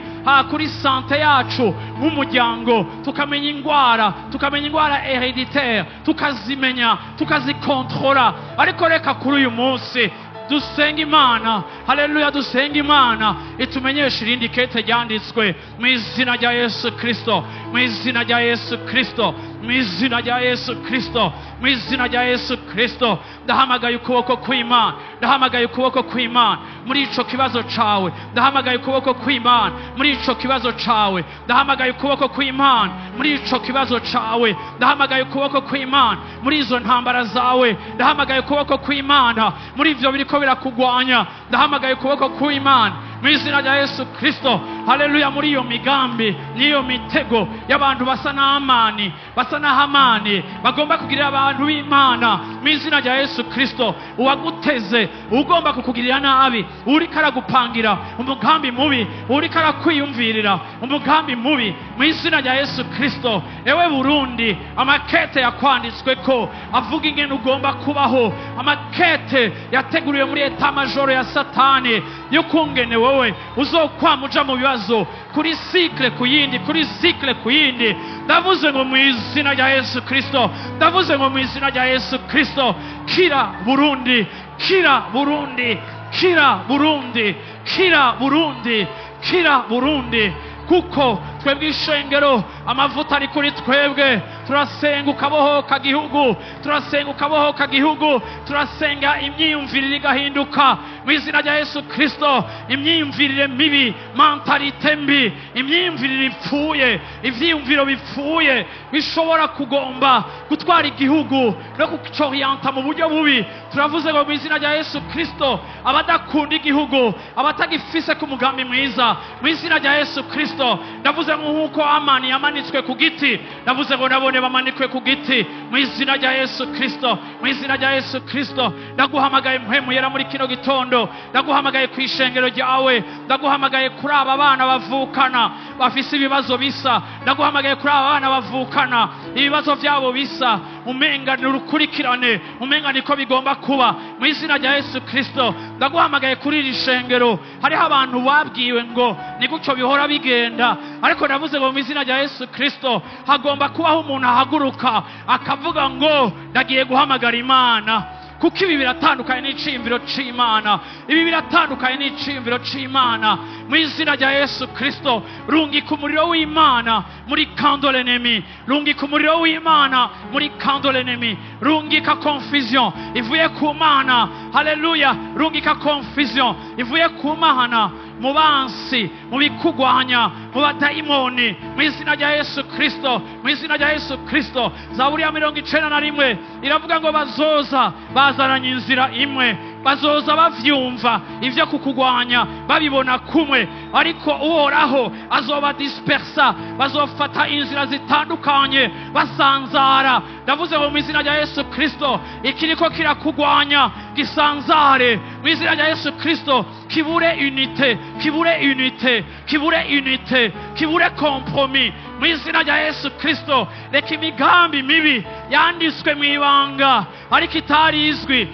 kuri sante yacu nk'umuryango, tukamenya ingwara, tukamenya ingwara hereditaire, tukazimenya, tukazikontrola. Ariko reka kuri uyu munsi dusenga Imana, haleluya, dusenga Imana itumenyeshe irindi kete ryanditswe mu izina rya Yesu Kristo, mu izina rya Yesu Kristo, mu izina rya Yesu Kristo, mu izina rya Yesu Kristo. Ndahamagaye ukuboko kw'Imana, ndahamagaye ukuboko kw'Imana muri ico kibazo cawe, ndahamagaye ukuboko kw'Imana muri ico kibazo cawe, ndahamagaye ukuboko kw'Imana muri ico kibazo cawe, ndahamagaye ukuboko kw'Imana muri izo ntambara zawe, ndahamagaye ukuboko kw'Imana muri ivyo biriko birakugwanya, ndahamagaye ukuboko kw'Imana mu izina rya Yesu Kristo. Haleluya, muri iyo migambi n'iyo mitego y'abantu basa n'Amani, basa na Hamani, bagomba kugirira abantu b'Imana, mu izina rya Yesu Kristo, uwaguteze, ugomba kukugirira nabi, uriko aragupangira umugambi mubi, uriko arakwiyumvirira umugambi mubi, mu izina rya Yesu Kristo. Ewe Burundi, amakete yakwanditswe ko avuga ingene ugomba kubaho, amakete yateguriwe muri eta majoro ya Satani y'ukungene wewe uzokwama uja mu bibazo kuri cycle ku yindi, kuri cycle ku yindi. Ndavuze ngo mu izina rya Yesu Kristo, ndavuze ngo mu izina rya Yesu Kristo, kira Burundi, kira Burundi, kira Burundi, kira Burundi, kira Burundi. Kuko twebwe ishengero amavuta ari kuri twebwe, turasenga ukabohoka gihugu, turasenga ukabohoka gihugu, turasenga imyiyumvirire igahinduka mu izina rya Yesu Kristo. Imyiyumvirire mibi, mentalite mbi, imyiyumvirire ipfuye, ivyiyumviro bipfuye bishobora kugomba gutwara igihugu no kucorienta mu buryo bubi. Turavuze ngo mu izina rya Yesu Kristo, abadakunda igihugu, abatagifise ku mugambi mwiza, mu izina rya Yesu Kristo, ndavuze nk'uko Amani yamanitswe ku giti, ndavuze ngo nabone bamanikwe ku giti mu izina rya Yesu Kristo, mu izina rya Yesu Kristo. Ndaguhamagaye mpwemu yera muri kino gitondo, ndaguhamagaye ku ishengero ryawe, ndaguhamagaye kuri aba bana bavukana bafise ibibazo bisa, ndaguhamagaye kuri aba bana bavukana ibibazo vyabo bisa, umenga ni urukurikirane, umenga niko bigomba kuba, mu izina rya Yesu Kristo. Ndaguhamagaye kuri iri shengero, hariho abantu babwiwe ngo ni gutyo bihora bigenda, ariko ndavuze ngo mu izina rya Yesu Kristo hagomba kubaho umuntu ahaguruka akavuga ngo ndagiye guhamagara Imana. Kuko ibi biratandukanye n'iciyumviro c'Imana, ibi biratandukanye n'iciyumviro c'Imana. Mu izina rya Yesu Kristo, rungika umuriro w'Imana muri camp de l'ennemi, rungika umuriro w'Imana muri camp de l'ennemi, rungika confusion ivuye ku Mana. Haleluya, rungika confusion ivuye ku Mana mu bansi, mu bikugwanya, mu badayimoni, mu izina rya Yesu Kristo, mu izina rya Yesu Kristo. Zaburi ya 91 iravuga ngo bazoza bazaranye inzira imwe, bazoza bavyumva ivyo kukugwanya, babibona kumwe, ariko Uhoraho azoba dispersa, bazofata inzira zitandukanye basanzara. Ndavuze ngo mu izina rya Yesu Kristo, ikiriko kirakugwanya gisanzare mu izina rya Yesu Kristo, kibure unité, kibure unité, kibure unité, kibure compromis mu izina rya Yesu Kristo. Reka imigambi mibi yanditswe mu ibanga ariko itari izwi,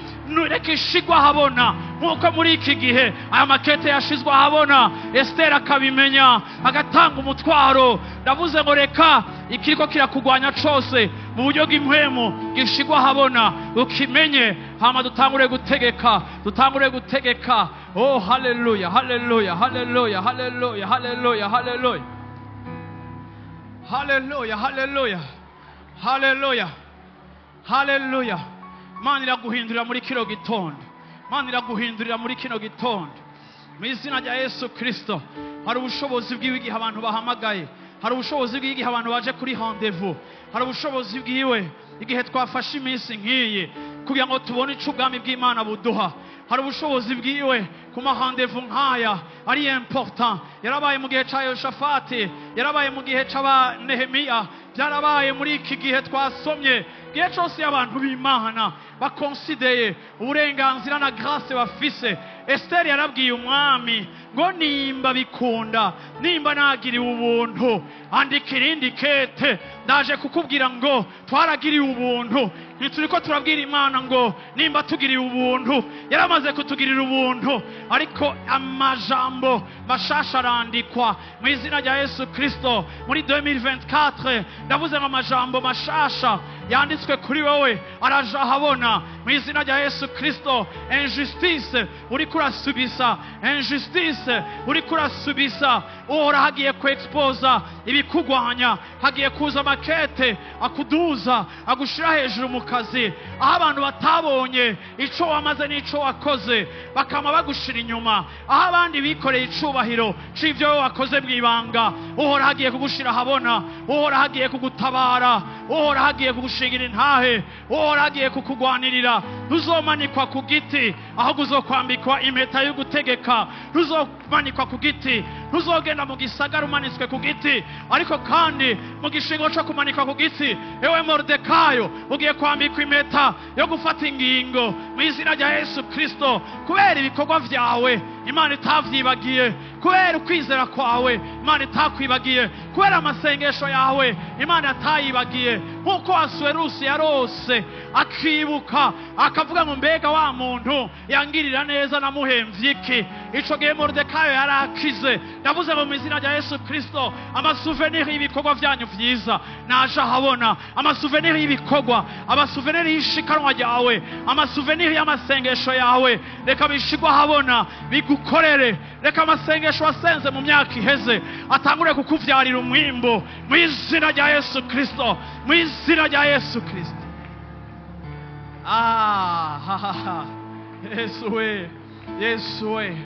reka ishigwa habona Nk'uko muri iki gihe aya makete yashizwe ahabona, Esiteri akabimenya agatanga umutwaro. Ndavuze ngo reka ikiriko kirakugwanya cose mu buryo bw'impwemu gishigwa ahabona, ukimenye, hama dutangure gutegeka, dutangure gutegeka. Oh, haleluya, haleluya, haleluya, haleluya, haleluya, haleluya, haleluya, haleluya, haleluya, haleluya. Mana iraguhindurira muri kino gitondo, Mana iraguhindurira muri kino gitondo mu izina rya Yesu Kristo. Hari ubushobozi bw'iwe igihe abantu bahamagaye, hari ubushobozi bw'igihe abantu baje kuri rendez-vous, hari ubushobozi bwiwe igihe twafashe iminsi nk'iyi kugira ngo tubone ico ubwami bw'Imana buduha. Hari ubushobozi bwiwe ku ma rendez-vous nk'aya ari important. Yarabaye mu gihe ca Yoshafati, yarabaye mu gihe c'aba Nehemiya, byarabaye muri iki gihe twasomye. Igihe cose abantu b'Imana bakonsideye uburenganzira na grâce bafise, Esther yarabwiye umwami ngo nimba bikunda, nimba nagiriwe ubuntu, andika irindi kete. Ndaje kukubwira ngo twaragiriwe ubuntu. Ntituriko turabwira Imana ngo nimba tugiriwe ubuntu, yaramaze kutugirira ubuntu, ariko amajambo mashasha arandikwa mu izina rya Yesu Kristo. Muri 2024 ndavuze ngo amajambo mashasha yanditswe kuri wowe araja ahabona mu izina rya Yesu Kristo. Injustice uriko urasubisa, injustice uriko urasubisa, uhora hagiye ku exposa ibikugwanya, hagiye kuza amakete akuduza, agushira hejuru mu kazi, aho abantu batabonye ico wamaze n'ico wakoze bakama bagushira inyuma, aho abandi bikoreye icubahiro c'ivyo wowe wakoze mw'ibanga. Uhora hagiye kugushira ahabona, uhora hagiye kugutabara, uhora hagiye kugushingira intahe, uhora hagiye kukugwanirira. Ntuzomanikwa ku giti, ahubwo uzokwambikwa impeta yo gutegeka. Ntuzomanikwa ku giti, ntuzogenda mu gisagara umanitswe ku giti, ariko kandi mu gishingo co kumanikwa ku giti, ewe Moridekayo, ugiye kwambikwa impeta yo gufata ingingo mu izina rya Yesu Kristo. Kubera ibikorwa vyawe Imana itavyibagiye, kubera ukwizera kwawe Imana itakwibagiye, kubera amasengesho yawe Imana atayibagiye. Nk'uko Asuwerusi yarose akibuka akavuga ngo mbega wa muntu yangirira neza namuhemvye iki? Ico gihe Moridekayo yarakize. Ndavuze ngo mu izina rya Yesu Kristo, amasouvenir y'ibikorwa vyanyu vyiza naje ahabona, amasouvenir y'ibikorwa, amasouvenir y'ishikanwa ryawe, amasouvenir y'amasengesho yawe, reka bishigwe ahabona bigukorere. Reka amasengesho wasenze mu myaka iheze atangure kukuvyarira umwimbo mu izina rya Yesu Kristo, mu izina rya Yesu Kristo. Ah, ha, ha, ha. Yesu we, Yesu we,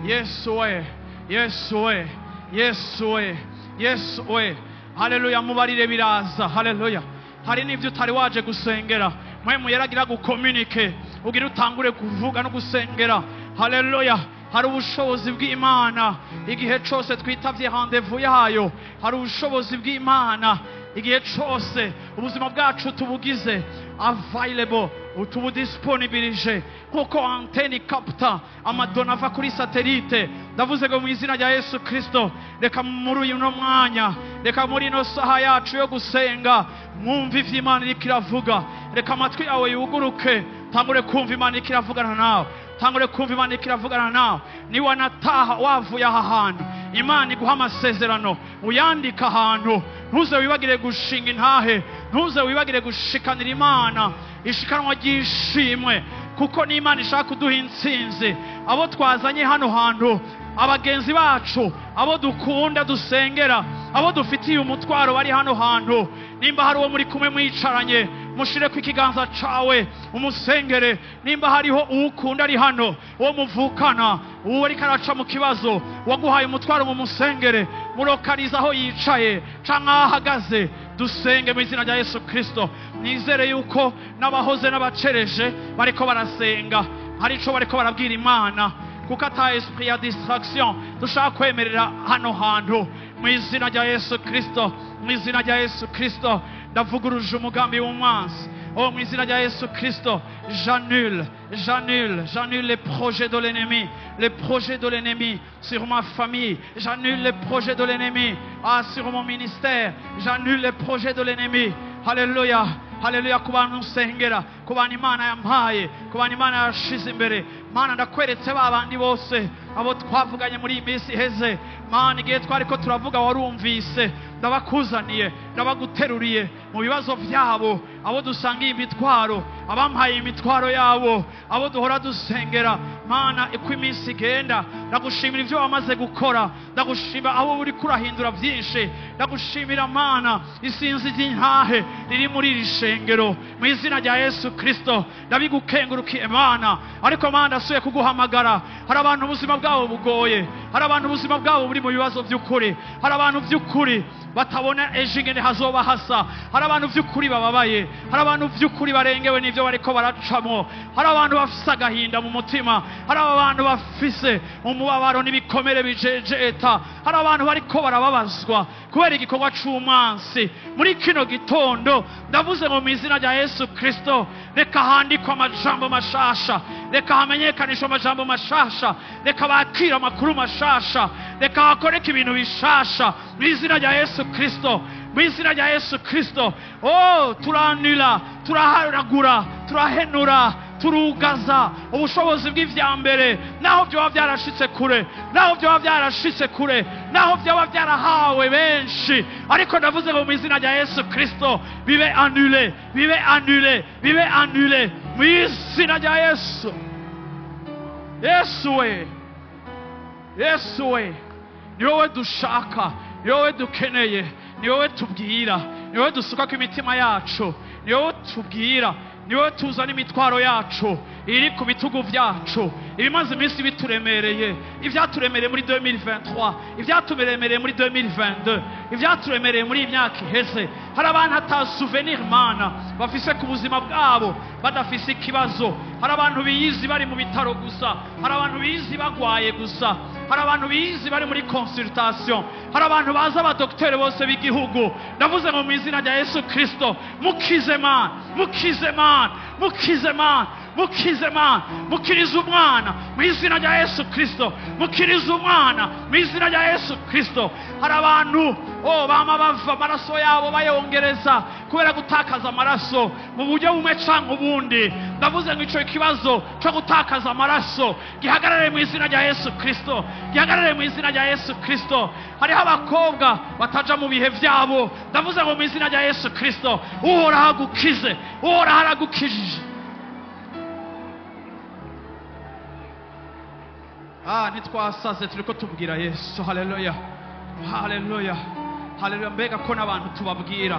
Yesu we, Yesu we, Yesu we, Yesu we. Haleluya, mubarire biraza. Haleluya. Hari n'ivyo utari waje gusengera, mwe muyeragira gukomunike ugira utangure kuvuga no gusengera. Haleluya. Hari ubushobozi bw'Imana igihe cose twitavye rendez-vous yayo. Hari ubushobozi bw'Imana igihe cose ubuzima bwacu tubugize available, tubudisponibilije, nkuko antenne capta amadona ava kuri satellite. Ndavuze ngo mu izina rya Yesu Kristo, reka muri uyu no mwanya, reka muri ino saha yacu yo gusenga, mwumve ivyo Imana iriko iravuga. Reka amatwi yawe yuguruke, tangure kumva Imana iriko iravugana nawe, tangure kumva Imana iriko iravugana nawe. Niwanataha wavuye aha hantu, Imana iguha amasezerano, uyandika ahantu. Ntuze wibagire gushinga intahe, ntuze wibagire gushikanira Imana ishikanwa ry'ishimwe, kuko n'Imana ishaka kuduha intsinzi. Abo twazanye hano hantu, abagenzi bacu, abo dukunda dusengera, abo dufitiye umutwaro bari hano hantu, nimba hari uwo muri kumwe mwicaranye, mushire ku ikiganza cawe umusengere. Nimba hariho uwukunda ari hano, uwo muvukana, uwo ariko araca mu kibazo, waguhaye umutwaro, mu musengere, murokariza aho yicaye canke aho ahagaze, dusenge mu izina rya Yesu Kristo. Nizere yuko n'abahoze n'abacereje bariko barasenga, hari ico bariko barabwira Imana, kuko ata esprit ya distraction dushaka kwemerera hano hantu. Mu izina rya Yesu Kristo, mu izina rya Yesu Kristo, ndavuguruje umugambi w'umwansi. Oh, mu izina rya Yesu Kristo, j'annule, j'annule, j'annule les projets de l'ennemi, les projets de l'ennemi sur ma famille, j'annule les projets de l'ennemi, ah, sur mon ministère, j'annule les projets de l'ennemi. Haleluya, haleluya. Ku bantu nsengera, ku bantu Imana yampaye, ku bantu Imana yashize imbere. Mana, ndakweretse ba bandi bose abo twavuganye muri iyi minsi iheze. Mana, igihe twariko turavuga warumvise. Ndabakuzaniye, ndabaguteruriye mu bibazo byabo, abo dusangiye imitwaro, abampaye imitwaro yabo, abo duhora dusengera. Mana, uko iminsi igenda, ndagushimira ibyo wamaze gukora, ndagushimira abo uri kurahindura byinshi. Ndagushimira Mana isinzi ry'intahe riri muri iri shengero. Mu izina rya Yesu Kristo ndabigukengurukiye Mana. Ariko Mana, ndasubiye kuguhamagara. Hari abantu ubuzima bwabo bugoye, hari abantu ubuzima bwabo buri mu bibazo by'ukuri, hari abantu by'ukuri batabona ejo ingene hazoba hasa, hari abantu by'ukuri bababaye, hari abantu by'ukuri barengewe n'ibyo bariko baracamo, hari abantu bafise agahinda mu mutima, hari abantu bafise umubabaro n'ibikomere bijejeta, hari abantu bariko barababazwa kubera igikorwa c'umwansi. Muri kino gitondo ndavuze ngo mu izina rya Yesu Kristo, reka handikwe amajambo mashasha, reka hamenyekanishwe amajambo mashasha, reka bakire amakuru mashasha, reka hakoreke ibintu bishasha mu izina rya Yesu Kristo, mu izina rya Yesu Kristo. Oh, turanura, turaharagura, turahenura, turugaza ubushobozi bw'ivya mbere, naho byoba byarashitse kure, naho byoba byarashitse kure, naho byoba byarahawe benshi. Ariko ndavuze ngo mu izina rya Yesu Kristo bibe annulé, bibe annulé, bibe annulé mu izina rya Yesu. Yesu we, Yesu we, ni wowe dushaka, ni wowe dukeneye, ni wowe tubwira, ni wowe dusukako imitima yacu, ni wowe tubwira, ni wowe tuzana imitwaro yacu iri ku bitugu byacu, ibimaze iminsi bituremereye, ibyaturemereye muri 2023, ibyaturemereye muri 2022, ibyaturemereye muri iyi myaka iheze. Hari abantu ata souvenir Mana bafise ku buzima bwabo badafise ikibazo. Hari abantu biyizi bari mu bitaro gusa, hari abantu biyizi bagwaye gusa, hari abantu biyizi bari muri consultation, hari abantu baza abadokiteri bose b'igihugu. Ndavuze ngo mu izina rya Yesu Kristo, mukize Mana, mukize Mana, mukize Mana, mukize Mana, mukirize umwana mu izina rya Yesu Kristo, mukirize umwana mu izina rya Yesu Kristo. Hari abantu bama bava amaraso yabo bayongereza kubera gutakaza amaraso mu buryo bumwe canke ubundi. Ndavuze ngo ico kibazo co gutakaza amaraso gihagarare mu izina rya Yesu Kristo, gihagarare mu izina rya Yesu Kristo. Hariho abakobwa bataja mu bihe vyabo. Ndavuze ngo mu izina rya Yesu Kristo, Uhoraho agukize, Uhoraho aragukijije. Ntitwasaze, turiko tubwira Yesu. Haleluya, haleluya, haleluya. Mbega ko n'abantu tubabwira,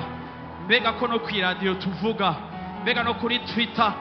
mbega ko no kw'iradiyo tuvuga, mbega no kuri Twitter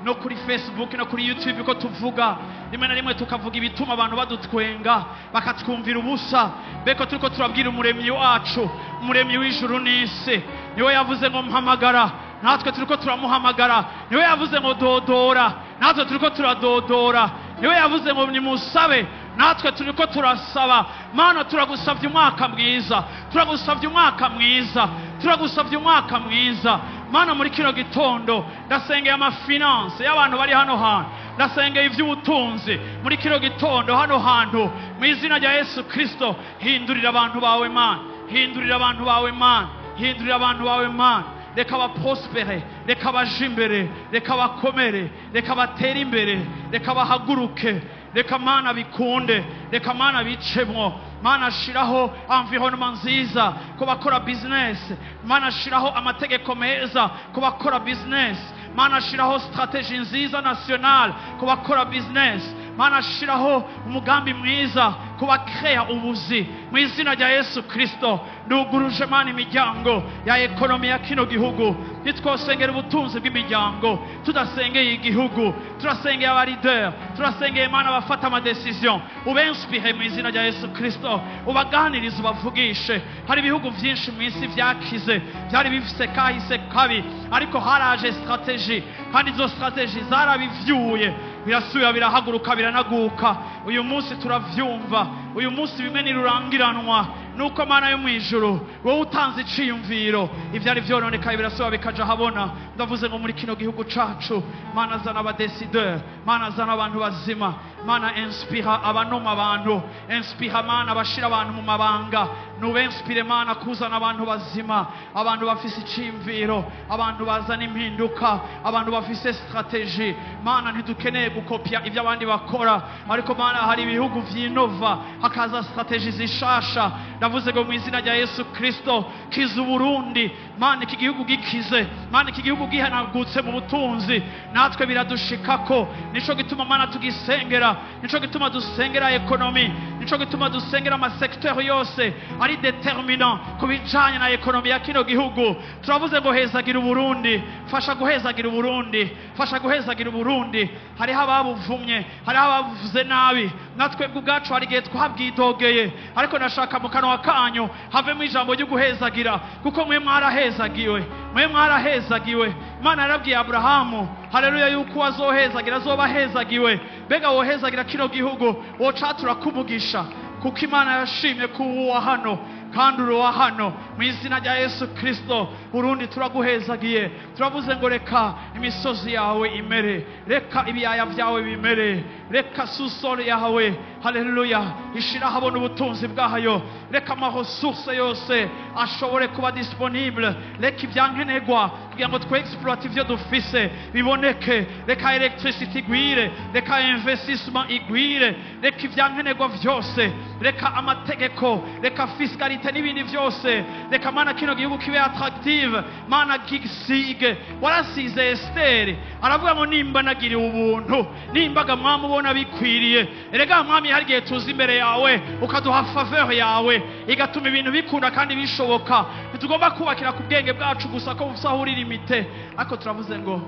no kuri Facebook no kuri YouTube ko tuvuga, rimwe na rimwe tukavuga ibituma abantu badutwenga bakatwumvira ubusa. Mbega turiko turabwira umuremyi wacu, umuremyi w'ijuru n'isi. Niwe yavuze ngo mpamagara, natwe turiko turamuhamagara. Niwe yavuze ngo dodora, natwe turiko turadodora. Niwe yavuze ngo nimusabe, natwe turiko turasaba. Mana, turagusavye umwaka mwiza, turagusavye umwaka mwiza, turagusavye umwaka mwiza. Mana, muri kino gitondo ndasengeye amafinanse y'abantu bari hano hantu, ndasengeye ivy'ubutunzi muri kino gitondo hano hantu mu izina rya Yesu Kristo. Hindurira abantu bawe Mana, hindurira abantu bawe Mana, hindurira abantu bawe Mana. Reka baprospere, reka baje imbere, reka bakomere, reka batere imbere, reka bahaguruke, reka Mana bikunde, reka Mana bicemwo. Mana, shiraho environnement nziza ku bakora business. Mana, shiraho amategeko meza ku bakora business. Mana, shiraho stratégie nziza nationale ku bakora business. Mana, shiraho umugambi mwiza ku bakrea ubuzi mu izina rya Yesu Kristo. Nduguruje Mana imiryango ya ekonomi ya kino gihugu. Nitwosengera ubutunzi bw'imiryango tudasengeye igihugu, turasengeye aba leader, turasengeye Mana abafata ama decision. Ubenspire mu izina rya Yesu Kristo, ubaganirize, ubavugishe. Hari ibihugu vyinshi mu isi vyakize, vyari bifise kahise kabi, ariko haraje stratégie, kandi izo stratégie zarabivyuye, birasubira birahaguruka, biranaguka. Uyu munsi turavyumva, uyu munsi bimwe nirurangiranwa. Nuko Mana yo mu ijuru, wowe utanze iciyumviro, ivyari vyononekaye birasubira bikaja habona. Ndavuze ngo muri kino gihugu cacu, Mana zana aba décideurs, Mana zana abantu bazima, Mana inspira abanoma abantu, inspira Mana abashira abantu mu mabanga, nube inspire Mana kuzana abantu bazima, abantu bafise iciyumviro, abantu bazana impinduka, abantu bafise stratégie. Mana ntidukeneye gukopya ibyo abandi bakora, ariko Mana hari ibihugu vyinova hakaza stratégie zishasha. Ndavuze ngo mu izina rya Yesu Kristo, kiza Uburundi. Mana iki gihugu gikize, Mana iki gihugu gihanagutse mu butunzi, natwe biradushikako. Nico gituma Mana tugisengera, nico gituma dusengera économie, nico gituma dusengera ama secteur yose ari déterminant ku bijanye na économie ya kino gihugu. Turavuze ngo hezagira Uburundi, fasha guhezagira Uburundi, fasha guhezagira Uburundi. Hariho ababuvumye, hariho ababuvuze nabi, natwe ubwacu hari igihe twabwidogeye, ariko nashaka mu kanwa kanyu havemo ijambo ryo guhezagira, kuko mwe mwarahezagiwe, mwe mwarahezagiwe. Imana yarabwiye Aburahamu, haleluya, yuko azohezagira azoba ahezagiwe. Mbega wohezagira kino gihugu, wocatura kumugisha, kuko Imana yashimye ko uwa hano kandi uri uwa hano. Mu izina rya Yesu Kristo, Burundi turaguhezagiye. Turavuze ngo reka imisozi yawe imere, reka ibiyaya byawe bimere, reka sous-sol yawe, haleluya, ishira habona ubutunzi bwayo, reka ama ressources yose ashobore kuba disponible, reka ibyankenerwa kugira ngo twe exploite ivyo dufise biboneke, reka électricité igwire, reka investissement igwire, reka ibyankenerwa vyose, reka amategeko, reka fiscalité n'ibindi vyose, reka Mana kino gihugu kibe attractive. Mana gisige warasize Esteri, aravuga ngo nimba nagiriwe ubuntu, nimbaga mwami ubona bikwiriye. Erega mwami, hari igihe tuza imbere yawe ukaduha faveur yawe, igatuma ibintu bikunda kandi bishoboka. Ntitugomba kubakira ku bwenge bwacu gusa ko busa aho uri limité, ariko turavuze ngo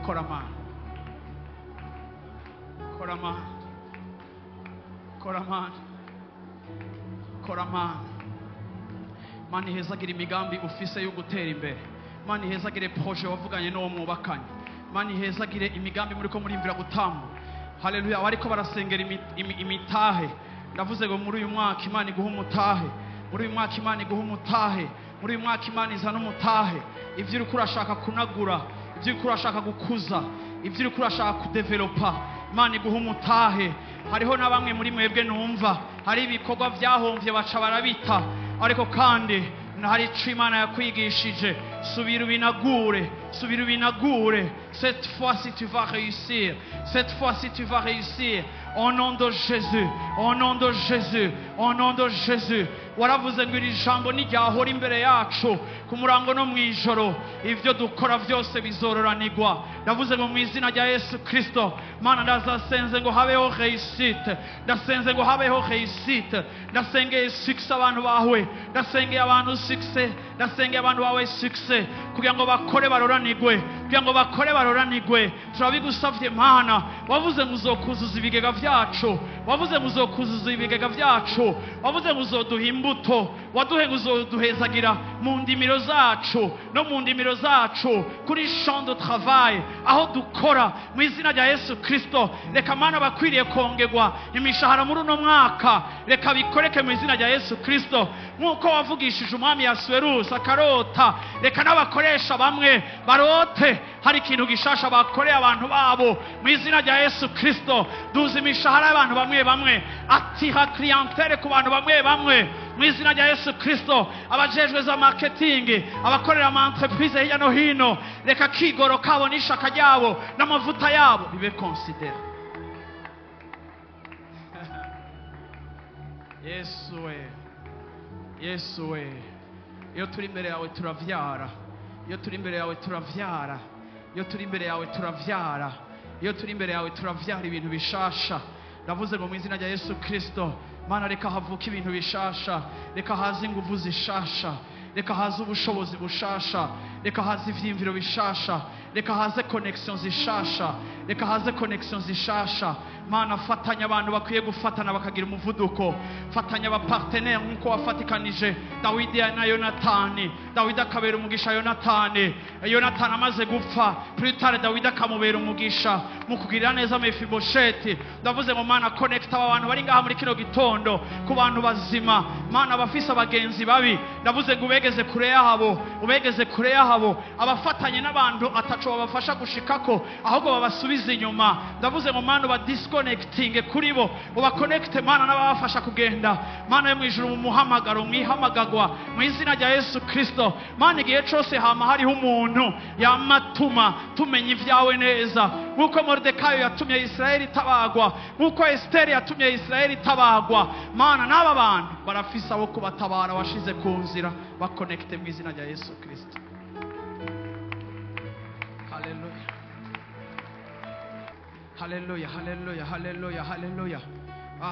kora Mana, kora Mana, kora Mana, kora Mana. Mana ihezagira imigambi ufise yo gutera imbere. Mana ihezagire projet wavuganye n'uwo mwubakanye. Mana ihezagire imigambi muri ko murimvira gutamba. Haleluya. Abariko barasengera imitahe, ndavuze ngo muri uyu mwaka Imana iguha umutahe, muri uyu mwaka Imana iguha umutahe, muri uyu mwaka Imana izana umutahe. Ivyo uriko urashaka kunagura, ivyo uriko urashaka gukuza, ivyo uriko urashaka kudevelopa, Imana iguha umutahe. Hariho na bamwe muri mwebwe numva hari ibikorwa vyahomvye baca barabita, ariko kandi hari ico Imana yakwigishije. Subira ubinagure, subira ubinagure. Cette fois-ci tu vas réussir, cette fois-ci tu vas réussir, au nom de Jésus, au nom de Jésus, au nom de Jésus. Waravuze ngo iri jambo ntiryahora imbere yacu ku murango no mu ijoro, ivyo dukora byose bizororanirwa. Ndavuze ngo mu izina rya Yesu Kristo, Mana ndazasenze ngo habeho réussite, ndasenze ngo habeho réussite. Ndasengeye succès abantu bawe, ndasengeye abantu succès, ndasengeye abantu bawe succès, kugira ngo bakore baroranirwe, kugira ngo bakore baroranirwe. Turabigusavye Mana. Wavuze ngo uzokuzuza ibigega vyacu, wavuze ngo uzokuzuza ibigega vyacu, wavuze ngo uzoduha imbuto, waduhe ngo uzoduhezagira mu ndimiro zacu no mu ndimiro zacu, kuri champ de travail aho dukora. Mu izina rya Yesu Kristo, reka Mana bakwiriye kongerwa imishahara muri uno mwaka, reka bikoreke mu izina rya Yesu Kristo. Nk'uko wavugishije umwami Asuwerusi akarota, reka n'abakoresha bamwe barote hari ikintu gishasha bakoreye abantu babo. Mu izina rya Yesu Kristo, duza imishahara y'abantu bamwe bamwe, atira clientèle ku bantu bamwe bamwe. Mu izina rya Yesu Kristo, abajejwe za marketing, abakorera ama entreprise hirya no hino, reka kigoro kabo n'ishaka ryabo n'amavuta yabo bibe considéré. Yesu we, Yesu we, iyo turi imbere yawe turavyara, iyo turi imbere yawe turavyara, iyo turi imbere yawe turavyara, iyo turi imbere yawe turavyara ibintu bishasha. Ndavuze ngo mu izina rya Yesu Kristo, Mana reka havuke ibintu bishasha, reka haze inguvu zishasha, reka haze ubushobozi bushasha, reka haze ivyiyumviro bishasha, reka haze connection zishasha, reka haze connection zishasha. Mana fatanya abantu bakwiye gufatana bakagira umuvuduko, fatanya aba partenaire nk'uko wafatikanije Dawidi na Yonatani, Dawidi akabera umugisha Yonatani. Yonatani amaze gupfa, plus tard Dawidi akamubera umugisha mu kugirira neza Mefibosheti. Ndavuze ngo Mana, connect aba bantu bari ngaha muri kino gitondo ku bantu bazima. Mana, abafise abagenzi babi, ndavuze ngo ubegeze kure yabo, ubegeze kure yabo. Abafatanye n'abantu ataco babafasha gushikako, ahubwo babasubiza inyuma, ndavuze ngo Mana, uba disconnecting kuri bo, uba connect, Mana, n'ababafasha kugenda, Mana yo mu ijuru, mu muhamagaro, mwihamagagwa, mu izina rya Yesu Kristo. Mana, igihe cose hama hariho umuntu yamatuma tumenya ibyawe neza, nk'uko Moridekayo yatumye Isirayeli itabagwa, nk'uko Esiteri yatumye Isirayeli itabagwa. Mana, n'aba bantu barafise abo kubatabara washize ku nzira, bakonekite mu izina rya Yesu Kristo. Haleluya, haleluya, haleluya, haleluya, haleluya.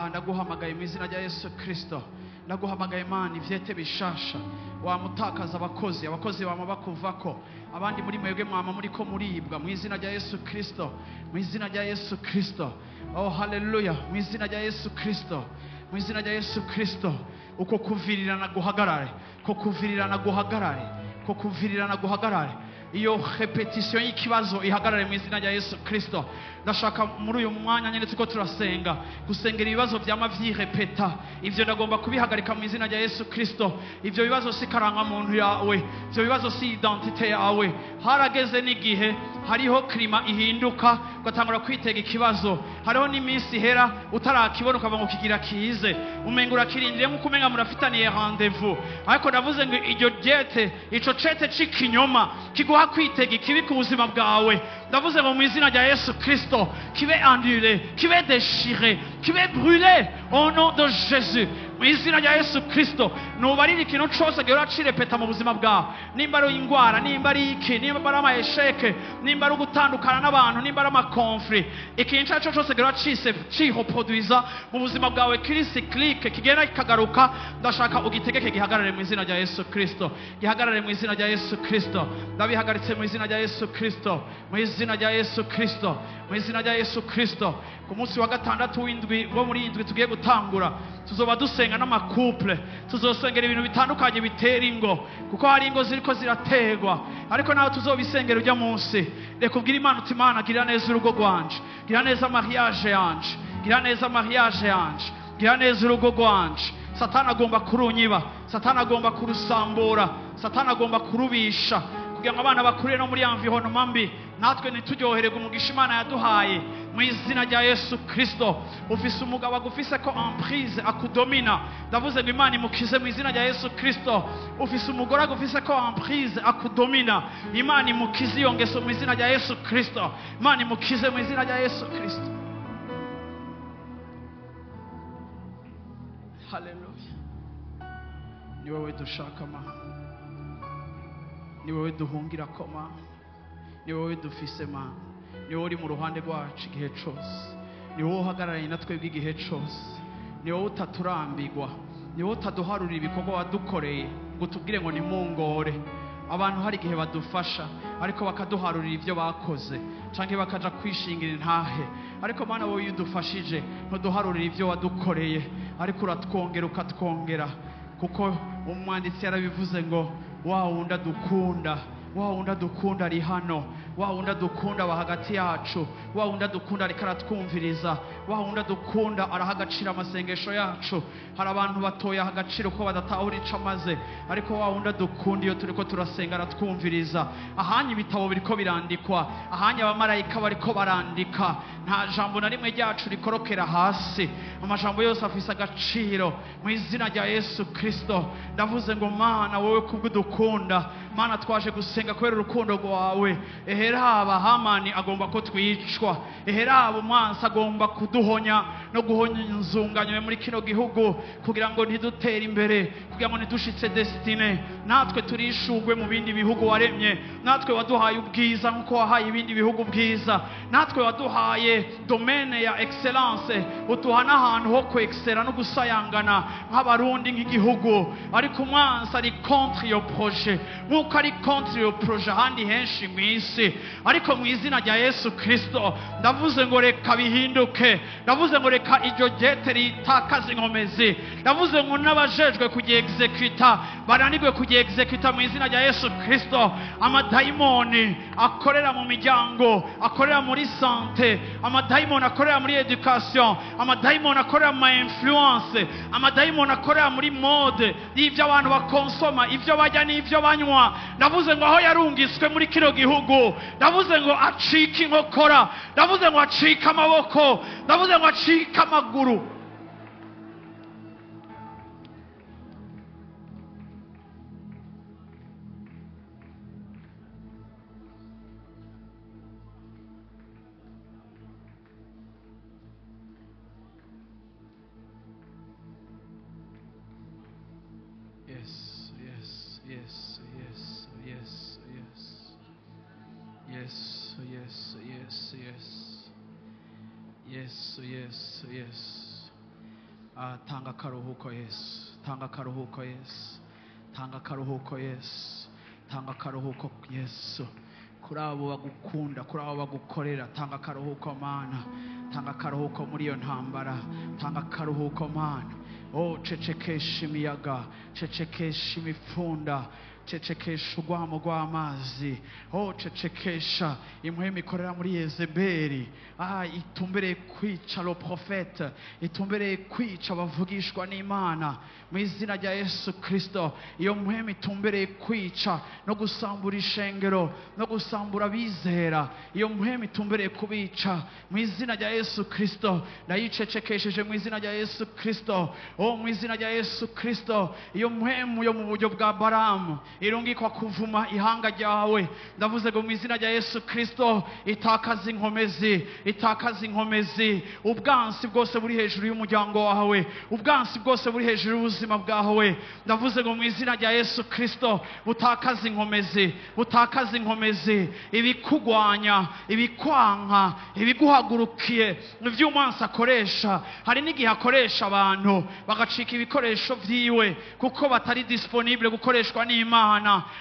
Ndaguhamagaye mu izina rya Yesu Kristo. Ndaguhamagaye, Mana, ivyete bishasha. Wamutakaza abakozi, abakozi bama bakuvako, abandi muri mwebwe mwama muriko muribwa, mu izina rya Yesu Kristo, mu izina rya Yesu Kristo. Oh, haleluya! Mu izina rya Yesu Kristo, mu izina rya Yesu Kristo. Uko kuvirirana guhagarare, ko kuvirirana guhagarare, ko kuvirirana guhagarare, iyo répétition y'ikibazo ihagarare mu izina rya Yesu Kristo. Ndashaka muri uyu mwanya nyine turiko turasenga, gusengera ibibazo vyama vyirepeta. Ivyo ndagomba kubihagarika mu izina rya Yesu Kristo. Ivyo bibazo si karangamuntu yawe, ivyo bibazo si identité yawe. Harageze n'igihe hariho climat ihinduka, ugatangura kwitega ikibazo. Hariho n'iminsi ihera utarakibona, ukava ngo kigira kize, umenga urakirindiriye nk'uko umenga murafitaniye rendez-vous. Ariko ndavuze ngo iryo ryete, ico cete c'ikinyoma kiguha kwitega ikibi ku buzima bwawe, ndavuze ngo mu izina rya Yesu Kristo kibe annulé, kibe déchiré, kibe brûlé au nom de Jésus. Mu izina rya Yesu Kristo, nubarira ikintu cose gihora cirepeta mu buzima bwawe, nimba ari ingwara, nimba ari iki, nimba ari ama échecs, nimba ari ugutandukana n'abantu, nimba ari ama conflits, ikintu icyo ari cyo cyose gihora cise cireproduiza mu buzima bwawe, kiri cyclique, kigenda kikagaruka, ndashaka ugitegeke gihagarare mu izina rya Yesu Kristo, gihagarare mu izina rya Yesu Kristo. Ndabihagaritse mu izina rya Yesu Kristo, mu izina rya Yesu Kristo, mu izina rya Yesu Kristo. Ku munsi wa gatandatu w'indwi wo muri indwi tugiye gutangura, tuzoba dusenga n'ama couples, tuzosengera ibintu bitandukanye bitera ingo, kuko hari ingo ziriko zirategwa. Ariko nawe tuzobisengera ujya munsi, reka ubwire Imana uti: "Imana, gira neza urugo rwanje, gira neza mariage yanje, gira neza mariage yanje, gira neza urugo rwanje. Satani agomba kurunyiba, Satani agomba kurusambura, Satani agomba kurubisha kugira ngo abana bakurire no muri environnement mbi, natwe ntituryohererwe umugisha Imana yaduhaye." Mu izina rya Yesu Kristo, ufise umugabo agufise ko emprise, akudomina, ndavuze ngo Imana imukize mu izina rya Yesu Kristo. Ufise umugore agufise ko emprise, akudomina, Imana imukize iyo ngeso mu izina rya Yesu Kristo. Imana imukize mu izina rya Yesu Kristo. Haleluya! Ni wowe dushaka, Mana, ni wowe duhungira ko, Mana, ni wowe dufise, Mana, ni wowe uri mu ruhande rwacu igihe cose, ni wowe uhagararanye na twebwe igihe cose, ni wowe utaturambirwa, ni wowe utaduharurira ibikorwa wadukoreye ngo utubwire ngo nimungore. Abantu hari igihe badufasha, ariko bakaduharurira ibyo bakoze canke bakaja kwishingira intahe. Ariko Mana, wowe iyo udufashije ntuduharurira ibyo wadukoreye, ariko uratwongera, ukatwongera, kuko umwanditsi yarabivuze ngo wa wundi adukunda, wa wundi adukunda ari hano, wa wundi adukunda aba hagati yacu, wa wundi adukunda ariko aratwumviriza, wa wundi adukunda araha agaciro amasengesho yacu. Hari abantu batoya aha agaciro ko badatahura ico amaze, ariko wa wundi adukunda, iyo turiko turasenga aratwumviriza. Ahanya ibitabo biriko birandikwa, ahanya abamarayika bariko barandika, nta jambo na rimwe ryacu rikorokera hasi, amajambo yose afise agaciro. Mu izina rya Yesu Kristo, ndavuze ngo Mana, wowe kubwo udukunda, Mana, twaje gusenga kubera urukundo rwawe. Eheraba Hamani agomba ko twicwa, eheraba umwansi agomba kuduhonya no guhonya inzunganyo muri kino gihugu, kugira ngo ntidutere imbere, kugira ngo ntidushitse destinée. Natwe turishugwe mu bindi bihugu waremye, natwe waduhaye ubwiza nk'uko wahaye ibindi bihugu bwiza, natwe waduhaye domaine ya excellence, uduha n'ahantu ho kwexera no gusayangana nk'Abarundi, nk'igihugu. Ariko umwansi ari contre iyo projet, nk'uko ari contre iyo projet ahandi henshi mu isi. Ariko mu izina rya Yesu Kristo, ndavuze ngo reka bihinduke, ndavuze ngo reka iryo ryete ritakaze inkomezi, ndavuze ngo n'abajejwe kugiexecuta Bananirwe kugiexecuta mu izina rya Yesu Kristo. Amadayimoni akorera mu miryango, akorera muri sante, amadayimoni akorera muri education, amadayimoni akorera mu influence, amadayimoni akorera muri mode y'ibyo abantu bakonsoma, ibyo barya n'ibyo banywa. Ndavuze ngo aho yarungiswe muri kino gihugu, ndavuze ngo acike inkokora, ndavuze ngo acike amaboko, ndavuze ngo acike amaguru. Yes, yes, yes, yes, yes, yes. Yes, yes, yes, yes. Yes, yes, yes. Tanga akaruhuko Yesu, tanga akaruhuko Yesu, tanga akaruhuko Yesu, tanga akaruhuko Yesu. Kuri abo bagukunda, kuri abo bagukorera, tanga akaruhuko Mana, tanga akaruhuko muri iyo ntambara, tanga akaruhuko Mana. Oh, cecekesha imiyaga, cecekesha imifunda, cecekesha urwamo rw'amazi. Oh, cecekesha impwemu ikorera muri Yezebeli. Itumbereye kwica le prophète, itumbereye kwica abavugishwa n'Imana mu izina rya Yesu Kristo. Iyo mpwemu itumbereye kwica no gusambura ishengero no gusambura abizera, iyo mpwemu itumbereye kubica mu izina rya Yesu Kristo. Ndayicecekesheje mu izina rya Yesu Kristo. Oh, mu izina rya Yesu Kristo. Iyo mpwemu yo mu buryo bwa Balamu irungikwa kuvuma ihanga ryawe, ndavuze ngo mu izina rya Yesu Kristo itakaza inkomezi, itakaza inkomezi. Ubwansi bwose buri hejuru y'umuryango wawe, ubwansi bwose buri hejuru y'ubuzima bwawe, ndavuze ngo mu izina rya Yesu Kristo butakaza inkomezi, butakaza inkomezi. Ibikugwanya, ibikwanka, ibiguhagurukiye, iby'umwansi akoresha. Hari n'igihe akoresha abantu bagacika ibikoresho vyiwe kuko batari disponible gukoreshwa n'Imana.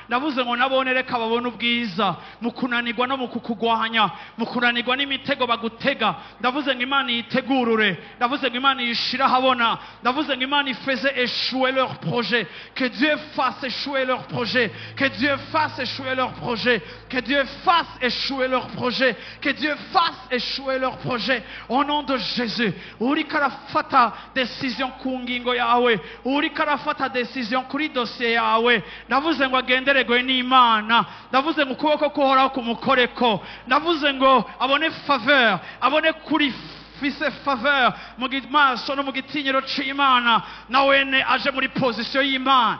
Ndavuze ngo nabone reka babone ubwiza mu kunanirwa no mu kukugwanya, mu kunanirwa n'imitego bagutega. Ndavuze ngo Imana yitegurure, ndavuze ngo Imana yishira habona, ndavuze ngo Imana ifeze échouer leur projet. Que Dieu fasse échouer leur projet, que Dieu fasse échouer leur projet, que Dieu fasse échouer leur projet, que Dieu fasse échouer leur projet au nom de Jésus. Uriko arafata decision ku ngingo yawe, uriko arafata decision kuri dossier yawe, ndavuze ngo agenderegwe n'Imana, ndavuze ngo ukuboko kuhoraho kumukoreko, ndavuze ngo abone faveur, abone kuri fise faveur mu maso no mu gitinyiro c'Imana, nawene aje muri position y'Imana.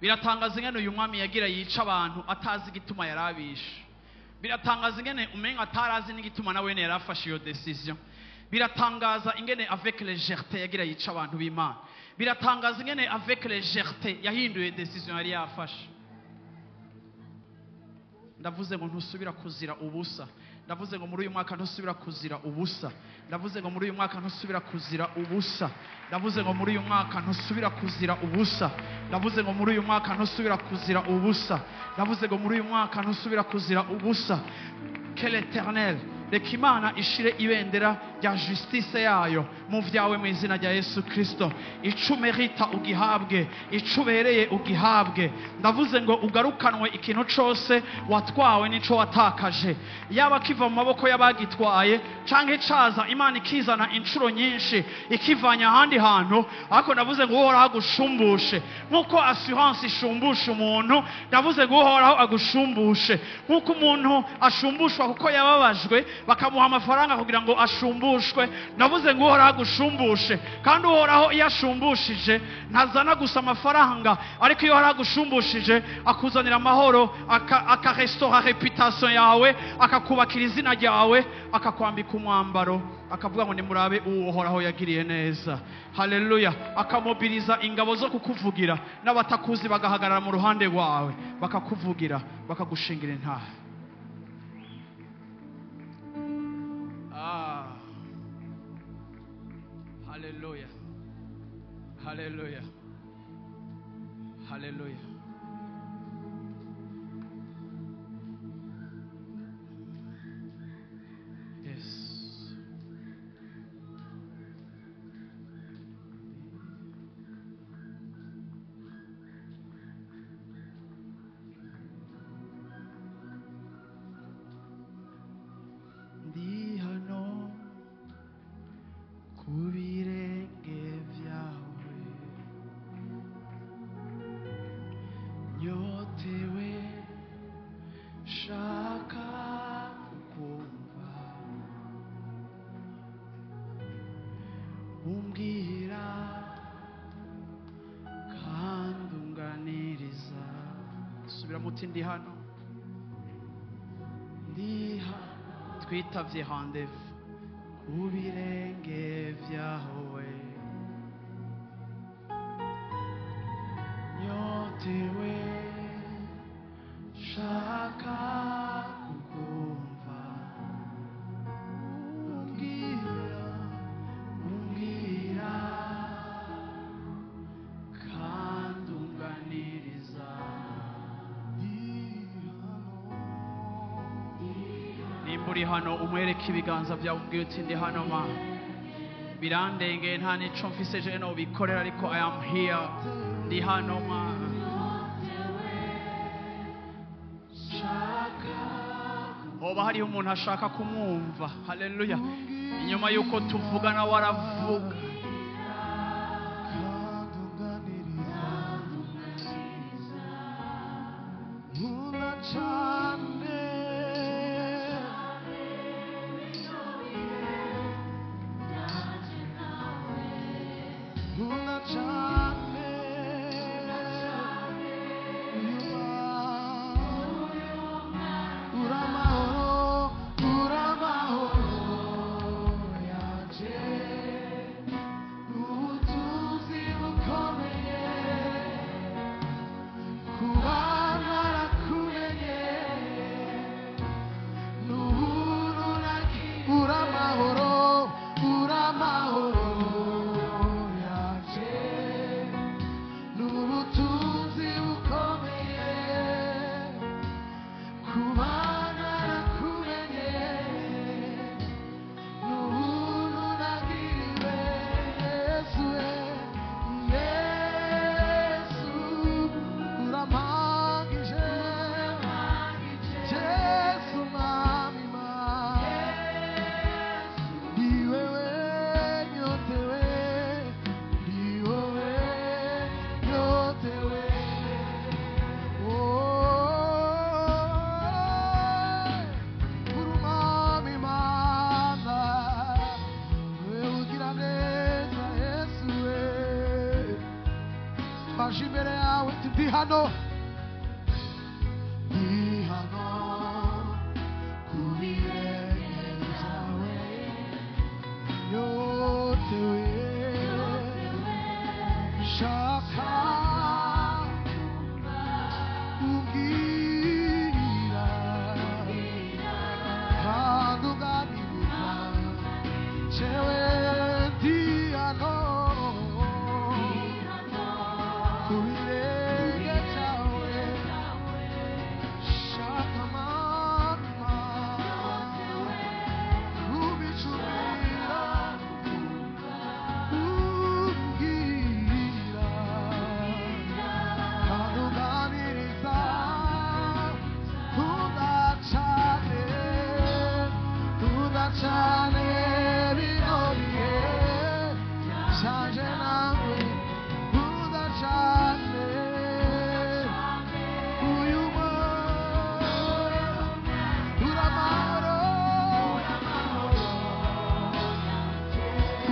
Biratangaza ingene uyu mwami yagira yica abantu atazi igituma yarabishe. Biratangaza ingene umenga atarazi n'igituma nawe yarafashe iyo decision. Biratangaza ingene avec légèreté yagira yica abantu b'Imana. Biratangaza ingene avec légèreté yahinduye decision yari yafashe. Ndavuze ngo ntusubira kuzira ubusa. Ndavuze ngo muri uyu mwaka ntusubira kuzira ubusa. Ndavuze ngo muri uyu mwaka ntusubira kuzira ubusa. Ndavuze ngo muri uyu mwaka ntusubira kuzira ubusa. Ndavuze ngo muri uyu mwaka ntusubira kuzira ubusa. Ndavuze ngo muri uyu mwaka ntusubira kuzira ubusa. Que l'Éternel, reka Imana ishire ibendera rya justice yayo mu vyawe mu izina rya Yesu Kristo. Ico umerita ugihabwe, ico ubereye ugihabwe. Ndavuze ngo ugarukanwe ikintu cose watwawe n'ico watakaje, yaba kiva mu maboko y'abagitwaye canke caza Imana ikizana inshuro nyinshi ikivanya ahandi hantu. Ariko ndavuze ngo Uhoraho agushumbushe nk'uko assurance ishumbusha umuntu. Ndavuze ngo Uhoraho agushumbushe nk'uko umuntu ashumbushwa kuko yababajwe bakamuha amafaranga kugira ngo ashumbushwe. Ndavuze ngo Uhoraho agushumbushe. Kandi Uhoraho iyo ashumbushije ntazana gusa amafaranga, ariko iyo Uhoraho agusumbushije akuzanira amahoro, akarestaura reputation yawe, akakubakira izina ryawe, akakwambika umwambaro, akavuga ngo nimurabe uwo Uhoraho yagiriye neza. Haleluya. Akamobiliza ingabo zo kukuvugira, n'abatakuzi bagahagarara mu ruhande rwawe bakakuvugira, bakagushingira intahe. Haleluya. Haleluya. Haleluya. Umbwira kandi unganiriza. Subira muti ndi hano, ndi hano. Twitavye rendez-vous ku birenge vyawe, nyotewe shaka kukumva. Umbwira, umbwira kandi unganiriza. Nimba uri hano umwereke ibiganza byawe, umbwire uti ndi hano ma, birandengeye, nta nico mfise je nobikorera, ariko I am here, ndi hano ma. Hoba hariho umuntu ashaka kumwumva. Haleluya. Inyuma yuko tuvugana waravuga. Kandi unganiriza. Nkunda cane. Nkunda cane. Uyu uramahoro, uramahoro yanje, ubutunzi bukomeye, kuba narakumenye n'ubuntu uramahoro, uramahoro yanje, n'ubutunzi bukomeye, kuba narakumenye n'ubuntu nagiriwe. Yesu we, Yesu urampagije, Yesu mwami ni wewe nyotewe, ni wewe nyotewe. Oh, urumami mana, wewe ugira neza Yesu we, twaje imbere yawe tuti ndi hano, ndi hano ku birenge byawe, nyotewe shaka umbwira kandi unganiriza. Jewe ndi hano ku birenge byawe, shaka mama kubicumira, umbwira kandi unganiriza. Tudacane, tudacane bino bihe canje nawe, tudacane uyu uramahoro,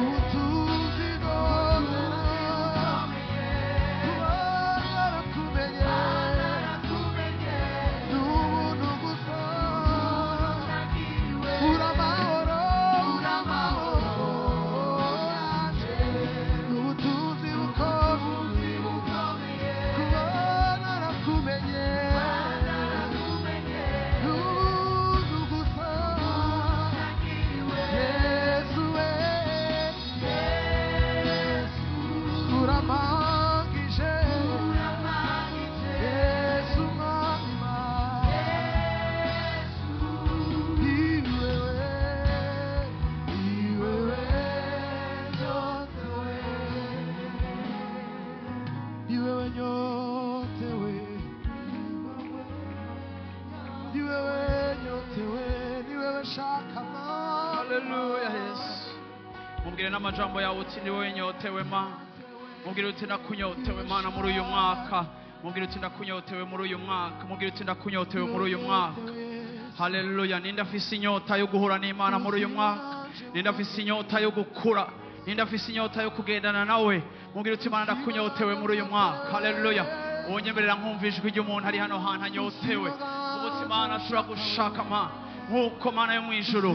utuzi gozera, kuba narakumenye n'ubuntu gusa. Uramahoro, uramahoro yanje, n'ubutunzi bukomeye, kuba narakumenye n'ubuntu gusa. Yesu we, Yesu urampagije, Yesu mwami, ni wewe, ni wewe nyotewe, ni wewe nyotewe, ni wewe nyotewe, ni wewe shaka Mana. Haleluya Yesu. Mubwire n'amajambo yawe uti ni wowe nyotewe ma. Mubwire uti ndakunyotewe Mana muri uyu mwaka. Mubwire uti ndakunyotewe muri uyu mwaka. Mubwire uti ndakunyotewe muri uyu mwaka. Haleluya. Ninde afise inyota yo guhura n'Imana muri uyu mwaka? Ninde afise inyota yo gukura? Ninde afise inyota yo kugendana nawe? Mubwire uti: Mana, ndakunyotewe muri uyu mwaka. Haleluya. Wonyemerera nkumva ijwi ry'umuntu ari hano hantu anyotewe. Ubuti Mana ashobora gushaka ma nk'uko Mana yo mu ijuru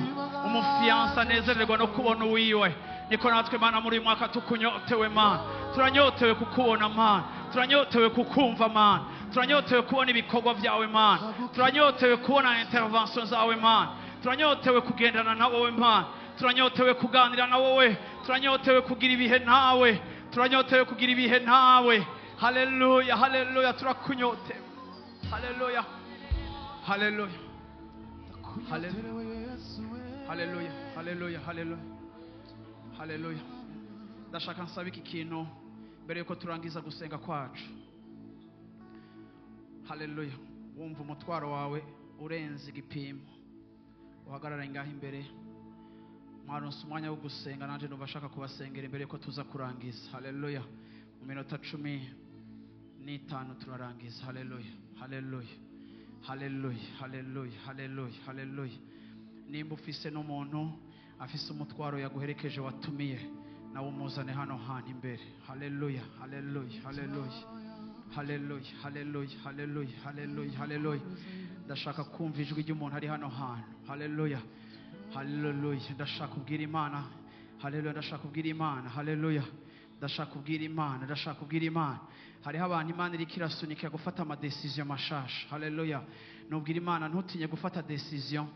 umufiancé anezererwa no kubona uwiwe, niko natwe, Mana, muri uyu mwaka tukunyotewe. Mana, turanyotewe kukubona. Mana, turanyotewe kukumva. Mana, turanyotewe kubona ibikorwa byawe. Mana, turanyotewe kubona intervention zawe. Mana, turanyotewe kugendana na wowe. Mana, turanyotewe kuganira na wowe. Turanyotewe kugira ibihe nawe. Turanyotewe kugira ibihe nawe. Haleluya, haleluya, turakunyotewe. Haleluya, haleluya. Ndakunyoterewe Yesu we. Haleluya, haleluya, haleluya, haleluya. Ndashaka nsaba iki kintu mbere yuko turangiza gusenga kwacu. Haleluya. Wumva umutwaro wawe urenze igipimo, uhagarara ngaho imbere. Mwaronse umwanya wo gusenga, nanjye numva ashaka kubasengera imbere yuko tuza kurangiza. Haleluya. Mu minota 15 turarangiza. Haleluya, haleluya, haleluya, haleluya, haleluya, haleluya. Nimba ufise n'umuntu afise umutwaro yaguherekeje watumiye, nawe umuzane hano hantu imbere. Haleluya, haleluya, haleluya, haleluya, haleluya, haleluya, haleluya, haleluya. Ndashaka kumva ijwi ry'umuntu ari hano hantu. Haleluya, haleluya. Ndashaka kubwira Imana. Haleluya. Ndashaka kubwira Imana. Haleluya. Ndashaka kubwira Imana, ndashaka kubwira Imana. Hariho abantu Imana iriko irasunikira gufata amadécision mashasha. Haleluya. Nubwira Imana, ntutinye gufata décision.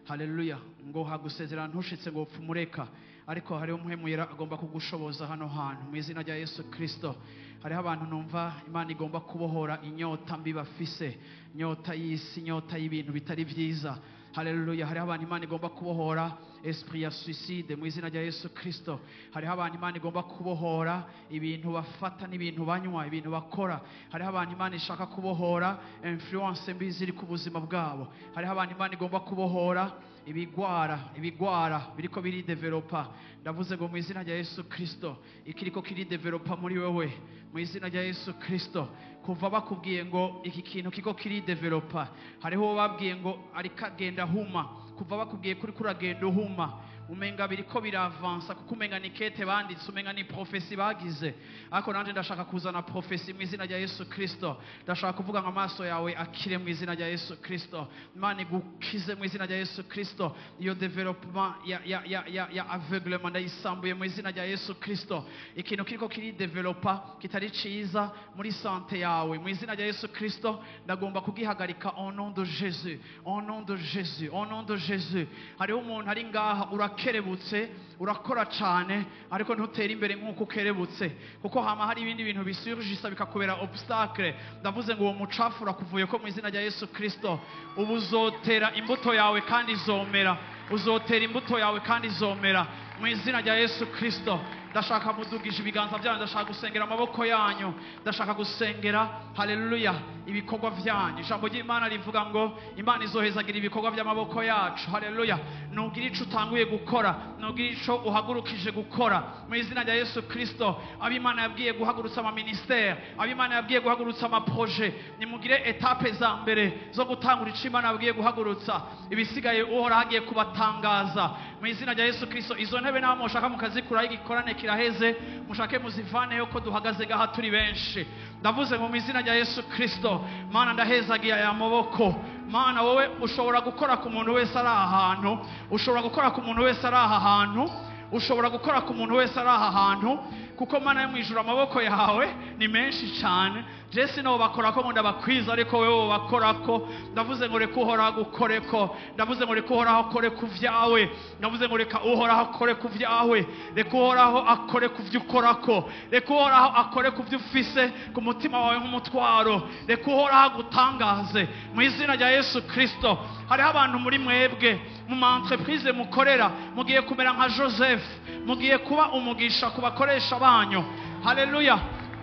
Haleluya. Ngo hagusezerana ntushitse ngo upfe umureka, ariko hariho Mpwemu Yera agomba kugushoboza hano hantu mu izina rya Yesu Kristo. Hariho abantu numva Imana igomba kubohora inyota mbi bafise, inyota y'isi, inyota y'ibintu bitari byiza. Haleluya. Hariho abantu Imana igomba kubohora esprit ya suicide mu izina rya Yesu Kristo. Hariho abantu Imana igomba kubohora ibintu bafata n'ibintu banywa, ibintu bakora. Hariho abantu Imana ishaka kubohora influence mbi ziri ku buzima bwabo. Hariho abantu Imana igomba kubohora ibigwara, ibigwara biriko biridevelopa. Ndavuze ngo mu izina rya Yesu Kristo, ikiriko kiridevelopa muri wewe, mu izina rya Yesu Kristo, kuva bakubwiye ngo iki kintu kiko kiridevelopa, hariho uwo babwiye ngo ariko agenda ahuma. Kuva bakubwiye kuri kuragenda uhuma, umenga biriko biravansa, kuko umenga ni kete banditse, umenga ni prophétie bagize. Ariko nanje ndashaka kuzana prophétie mu izina rya Yesu Kristo. Ndashaka kuvuga ngo amaso yawe akire mu izina rya Yesu Kristo. Imana igukize mu izina rya Yesu Kristo. Iyo développement ya aveuglement ndayisambuye mu izina rya Yesu Kristo. Ikintu kiriko kiridevelopa kitari ciza muri santé yawe, mu izina rya Yesu Kristo ndagomba kugihagarika au nom de Jésus, au nom de Jésus, au nom de Jésus. Hariho umuntu ari ngaha, urakerebutse, urakora cane, ariko ntutera imbere nk'uko ukerebutse, kuko hama hari ibindi bintu bisurgisa bikakubera obstacle. Ndavuze ngo uwo mucafu urakuvuye ko mu izina rya Yesu Kristo. Ubu uzotera imbuto yawe kandi izomera. Uzotera imbuto yawe kandi izomera mu izina rya Yesu Kristo. Ndashaka mudugije ibiganza byanyu. Ndashaka gusengera amaboko yanyu. Ndashaka gusengera, haleluya, ibikorwa byanyu. Ijambo ry'Imana rivuga ngo Imana izohezagira ibikorwa by'amaboko yacu. Haleluya. Nugira ico utanguye gukora, nugira ico uhagurukije gukora, mu izina rya Yesu Kristo, abo Imana yabwiye guhagurutsa amaministère, abo Imana yabwiye guhagurutsa amaprojet, nimugire étapes za mbere zo gutangura ico Imana yabwiye guhagurutsa. Ibisigaye Uhoraho agiye kubatangaza mu izina rya Yesu Kristo. Izo ntebe naho mushaka mukazikuraho, igikorane kiraheze, mushake muzivaneyo ko duhagaze gaha turi benshi. Ndavuze ngo mu izina rya Yesu Kristo, Mana, ndahezagiye aya maboko. Mana, wowe ushobora gukora ku muntu wese ari aha hantu. Ushobora gukora ku muntu wese ari aha hantu. Ushobora gukora ku muntu wese ari aha hantu, kuko Mana yo mu ijuru, amaboko yawe ni menshi cyane. Je sino bakora ko ngo ndabakwiza, ariko wewe bakorako. Ndavuze ngo reka Uhoraho agukoreko. Ndavuze ngo reka Uhoraho akore ku vyawe. Ndavuze ngo reka Uhoraho akore ku vyawe. Reka Uhoraho akore ku vyo ukorako. Reka Uhoraho akore ku vyo ufise ku mutima wawe nk'umutwaro. Reka Uhoraho agutangaze mu izina rya Yesu Kristo. Hariho abantu muri mwebwe mu ma entreprise mukorera mugiye kumera nka Joseph, mugiye kuba umugisha ku bakoresha banyu. Haleluya.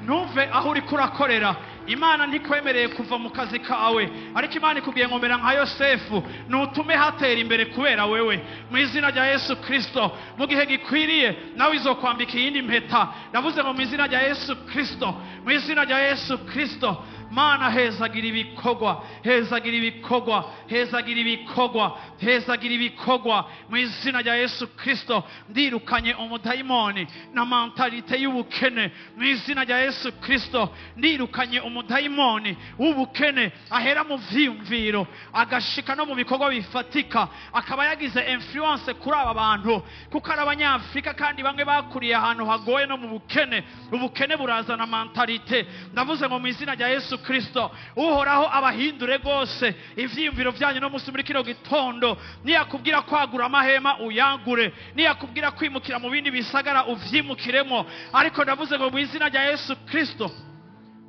Ntuve aho uriko urakorera. Imana ntikwemereye kuva mu kazi kawe, ariko Imana ikubwiye ngo mera nka Yosefu, nutume hatera imbere kubera wewe mu izina rya Yesu Kristo. Mu gihe gikwiriye nawe izokwambika iyindi mpeta. Ndavuze ngo mu izina rya Yesu Kristo, mu izina rya Yesu Kristo. Mana, hezagira ibikorwa, hezagira ibikorwa, hezagira ibikorwa, hezagira ibikorwa mu izina rya Yesu Kristo. Ndirukanye umudayimoni na mentalité y'ubukene mu izina rya Yesu Kristo. Ndirukanye umudayimoni w'ubukene ahera mu vyiyumviro agashika no mu bikorwa bifatika, akaba yagize influence kuri aba bantu, kuko ari Abanyafurika kandi bamwe bakuriye ahantu hagoye no mu bukene. Ubukene burazana mentalité. Ndavuze ngo mu izina rya Yesu Kristo, Uhoraho abahindure rwose ivyiyumviro vyanyu no musi muri kino gitondo. Niyakubwira kwagura amahema, uyagure. Niyakubwira kwimukira mu bindi bisagara, uvyimukiremo. Ariko ndavuze ngo mu izina rya Yesu Kristo,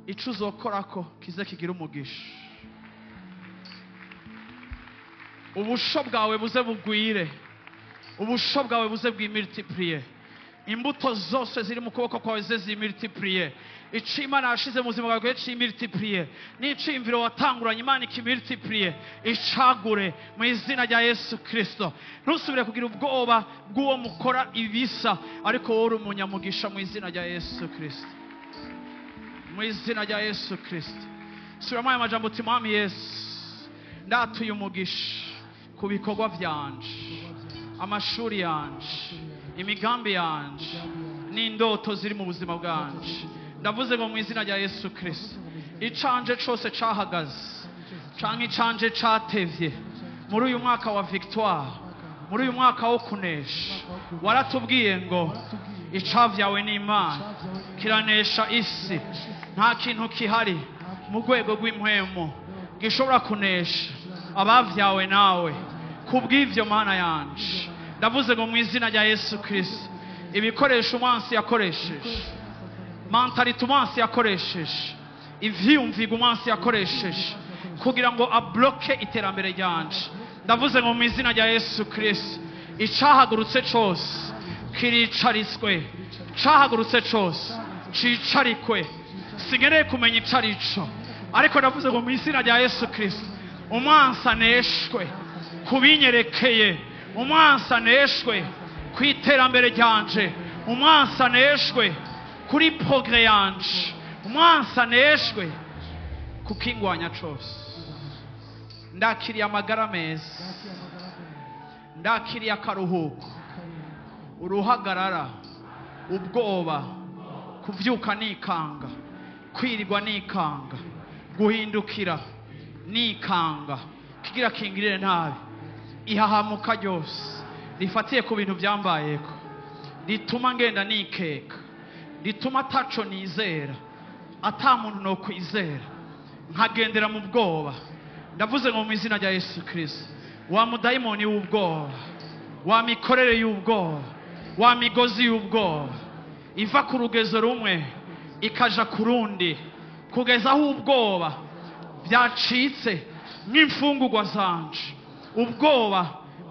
ico uzokorako kize kigira umugisha, ubusho bwawe buze bugwire, ubusho bwawe buze bwimultiplier, imbuto zose ziri mu kuboko kwawe ze zimultiplier, ico Imana yashize mu buzima bwawe cimultiplier, n'iciyumviro watanguranye Imana ikimultiplier, icagure mu izina rya Yesu Kristo. Ntusubire kugira ubwoba bw'uwo mukora ibisa, ariko wowe uri umunyamugisha mu izina rya Yesu Kristo, mu izina rya Yesu Kristo. Subiramo aya majambo uti: "Mwami Yesu, ndatuye umugisha ku bikorwa vyanje, amashuri yanje, imigambi yanje n'indoto ziri mu buzima bwanje. Ndavuze ngo mu izina rya Yesu Kristo, icanje cose cahagaze canke icanje catevye muri uyu mwaka wa victoire, muri uyu mwaka wo kunesha, waratubwiye ngo icavyawe n'Imana kiranesha isi. Nta kintu kihari mu rwego rw'impwemu gishobora kunesha abavyawe nawe. Kubw'ivyo, Mana yanje, ndavuze ngo mu izina rya Yesu Kristo, ibikoresho umwansi yakoresheje, mentalité umwansi yakoresheje, ivyiyumvigo umwansi yakoresheje kugira ngo abloke iterambere ryanje, ndavuze ngo mu izina rya Yesu Kristo, icahagurutse cose kiricariswe, cahagurutse cose cicarikwe. Sinkeneye kumenya ico arico, ariko ndavuze ngo mu izina rya Yesu Kristo, umwansi aneshwe kubinyerekeye, umwansi aneshwe ku iterambere ryanje, umwansi aneshwe kuri progrès yanje, umwansi aneshwe kukingwanya cose. Ndakiriye amagara meza, ndakiriye akaruhuko, uruhagarara, ubwoba, kuvyuka nikanga, kwirirwa nikanga, guhindukira nikanga kigira kingirire nabi, ihahamuka ryose rifatiye ku bintu byambayeko rituma ngenda nikeka, rituma ataco nizera, ata muntu no kwizera, nkagendera mu bwoba, ndavuze ngo mu izina rya Yesu Kristo, wa mudayimoni w'ubwoba, wa mikorere y'ubwoba, wa migozi y'ubwoba iva ku rugezo rumwe ikaja ku rundi kugeza aho ubwoba byacitse nk'imfungurwa zanje, ubwoba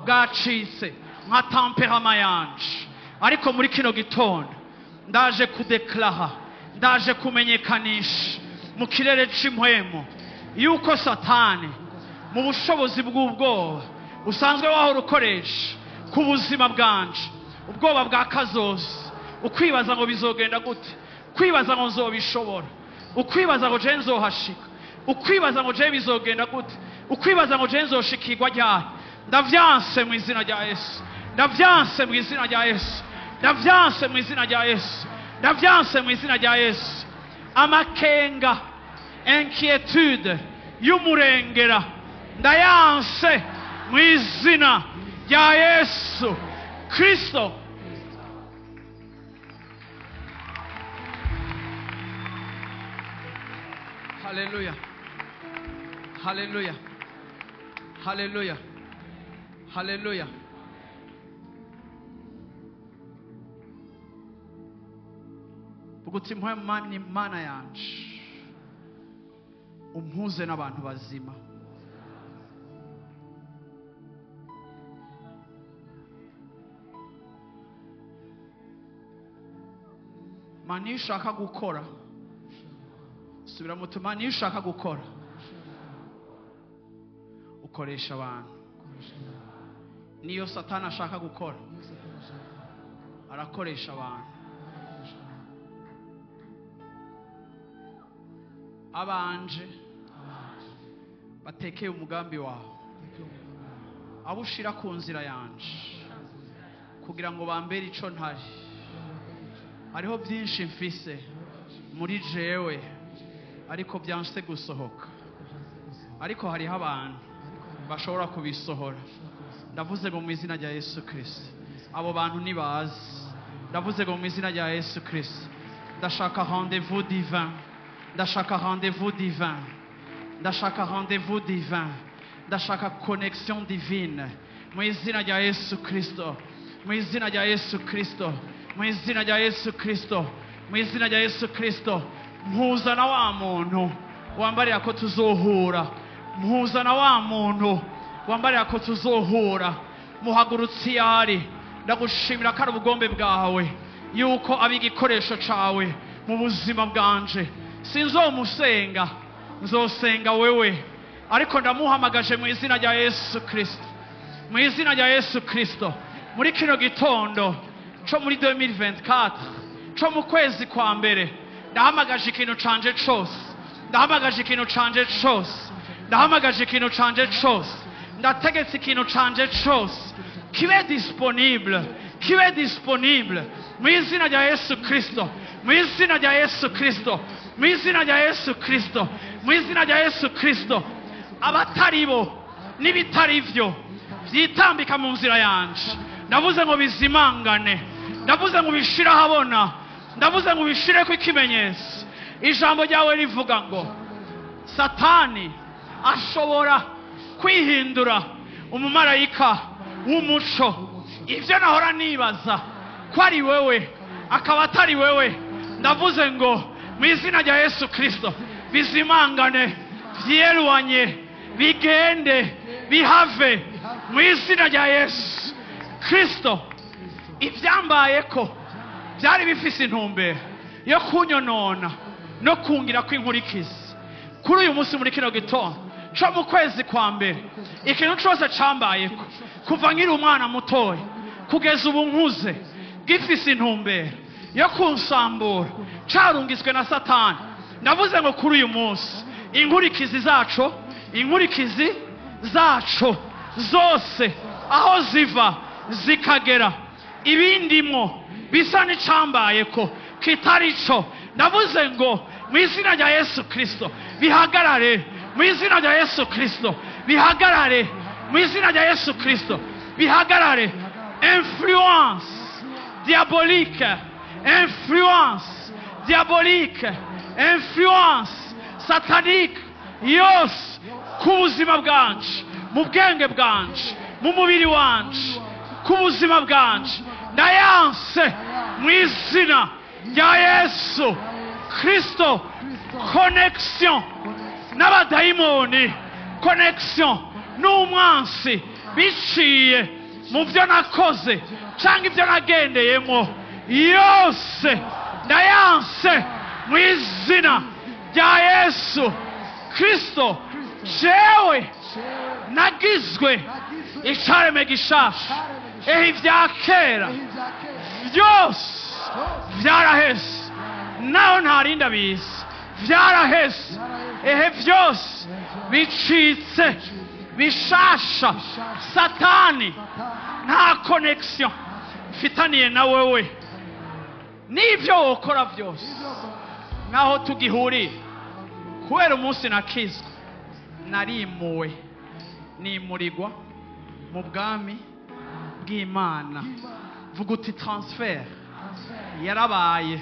bwacitse nka tempérament yanje, ariko muri kino gitondo ndaje kudeklara, ndaje kumenyekanisha mu kirere c'impwemu yuko Satani mu bushobozi bw'ubwoba usanzwe wahora ukoresha ku buzima bwanje, ubwoba bwa kazoza, ukwibaza ngo bizogenda gute, kwibaza ngo nzobishobora, ukwibaza ngo je nzohashika, ukwibaza ngo je bizogenda gute, ukwibaza ngo je nzoshikirwa ryari, ndavyanse mu izina rya Yesu, ndavyanse mu izina rya Yesu, ndavyanse mu izina rya Yesu, ndavyanse mu izina rya Yesu. Amakenga, inquiétude y'umurengera, ndayanse mu izina rya Yesu Kristo. Haleluya, haleluya, haleluya, haleluya. Vuga uti: "Mana yanje, umpuze n'abantu bazima." Mana, iyo ushaka gukora, subira muti: "Mana, iyo ushaka gukora ukoresha abantu. Niyo Satani ashaka gukora, arakoresha abantu." Abanje batekeye umugambi wawe, abo ushira ku nzira yanje kugira ngo bambere ico ntari. Hariho byinshi mfise muri jewe ariko byanse gusohoka, ariko hariho abantu bashobora kubisohora. Ndavuze ngo mu izina rya Yesu Kristo, abo bantu ntibazi. Ndavuze ngo mu izina rya Yesu Kristo, ndashaka rendez-vous divin, ndashaka rendez-vous divin, ndashaka rendez-vous divin, ndashaka connexion divine mu izina rya Yesu Kristo, mu izina rya Yesu Kristo, mu izina rya Yesu Kristo, mu izina rya Yesu Kristo. Mpuza na wa muntu wambarira ko tuzohura, mpuza na wa muntu wambarira ko tuzohura. Muhagurutse iyo ari, ndagushimira ko ari ubugombe bwawe yuko aba igikoresho cawe mu buzima bwanje. Sinzomusenga, nzosenga wewe, ariko ndamuhamagaje mu izina rya Yesu Kristo, mu izina rya Yesu Kristo. Muri kino gitondo co muri 2024, co mu kwezi kwa mbere, ndahamagaje ikintu canje cose, ndahamagaje ikintu canje cose, ndahamagaje ikintu canje cose, ndategetse ikintu canje cose kibe disponible, kibe disponible mu izina rya Yesu Kristo, mu izina rya Yesu Kristo, mu izina rya Yesu Kristo, mu izina rya Yesu Kristo. Abatari bo n'ibitari byo byitambika mu nzira yanje, ndavuze ngo bizimangane, ndavuze ngo ubishire ahabona, ndavuze ngo ubishireko ikimenyetso. Ijambo ryawe rivuga ngo Satani ashobora kwihindura umumarayika w'umuco. Ibyo nahora nibaza ko ari wewe akaba atari wewe, ndavuze ngo mu izina rya Yesu Kristo bizimangane, vyerwanye, bigende, bihave mu izina rya Yesu Kristo. Ivyambayeko byari bifise intumbero yo kunyonona no kungira kw'inkurikizi. Kuri uyu munsi muri kino gitondo co mu kwezi kwa mbere, ikintu cose cambayeko kuva nkiri umwana mutoya kugeza ubu nkuze gifise intumbero yo kunsambura, carungitswe na Satani. Ndavuze ngo kuri uyu munsi inkurikizi zaco, inkurikizi zaco zose aho ziva zikagera, ibindimwo bisa n'icambayeko kitari co, ndavuze ngo mu izina rya Yesu Kristo bihagarare, mu izina rya Yesu Kristo bihagarare, mu izina rya Yesu Kristo bihagarare. Influence diabolique, influence diabolique, influence satanique yose ku buzima bwanje, mu bwenge bwanje, mu mubiri wanje, ku buzima bwanje, ndayanse mu izina rya Yesu Kristo. Connexion n'abadayimoni, connexion n'umwansi biciye mu byo nakoze cyangwa ibyo nagendeyemo yose, ndayanse mu izina rya Yesu Kristo. Jewe nagizwe icareme gishasha, ehe ibya kera byose vyaraheze, naho ntarinda bizi vyaraheze, ehe byose bicitse bishasha. Satani nta connexion mfitaniye na wewe, n'ibyo wokora byose naho tugihuriye. Kubera umunsi nakizwa narimuwe, nimurirwa mu bwami bw'Imana. Vuga uti transfer yarabaye,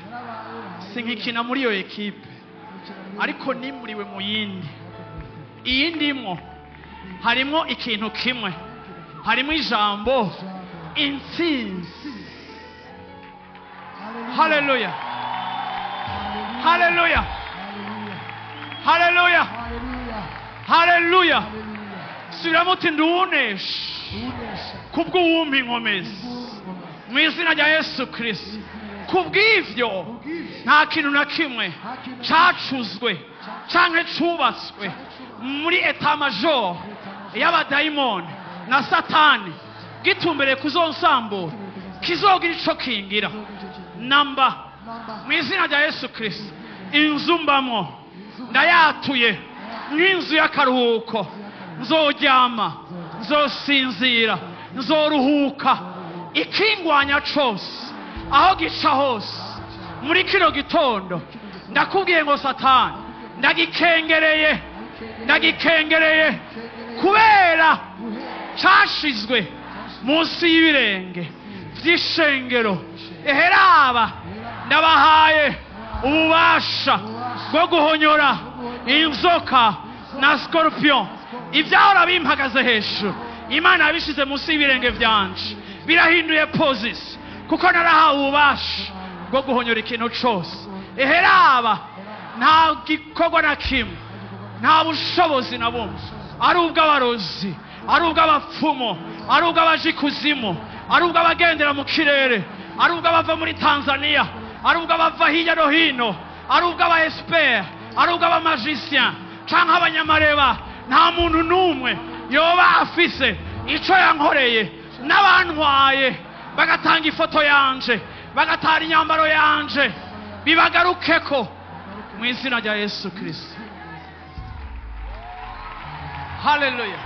sinkikina muri iyo ekipe, ariko nimuriwe mu yindi. Iyindimwo harimo ikintu kimwe, harimo ijambo intsinzi. Haleluya, haleluya, haleluya, haleluya. Subiramo uti nduwunesha kubw'uwumpa inkomezi mu izina rya Yesu Kristo. Kubw'ivyo nta kintu na kimwe cacuzwe canke cubatswe muri etat major y'abadayimoni na Satani gitumbereye kuzonsambura kizogira ico kingira namba mu izina rya Yesu Kristo. Inzu mbamwo, Ndayatuye nk'inzu y'akaruhuko. Nzoryama, nzosinzira, nzoruhuka. Ikingwanya cose aho gica hose muri kino gitondo, ndakubwiye ngo Satani, ndagikengereye, ndagikengereye, kubera cashizwe munsi y'ibirenge vy'ishengero. Eheraba, ndabahaye ububasha bwo guhonyora inzoka na scorpion. Ivyahora bimpagaze hejuru, Imana yabishize munsi y'ibirenge vyanje, birahinduye position, kuko narahawe ububasha bwo guhonyora ikintu cose. Eheraba, nta gikorwa na kimwe, nta bushobozi na bumwe, ari ubw'abarozi, ari ubw'abapfumu, ari ubw'abaja ikuzimu, ari ubw'abagendera mu kirere, ari ubw'abava muri Tanzania, ari ubw'abava hirya no hino, ari ubw'aba experts, ari ubw'aba magiciens canke abanyamareba, nta muntu n'umwe yoba afise ico yankoreye. N'abantwaye bagatanga ifoto yanje, bagatara inyambaro yanje, bibagarukeko mu izina rya Yesu Kristo. Haleluya,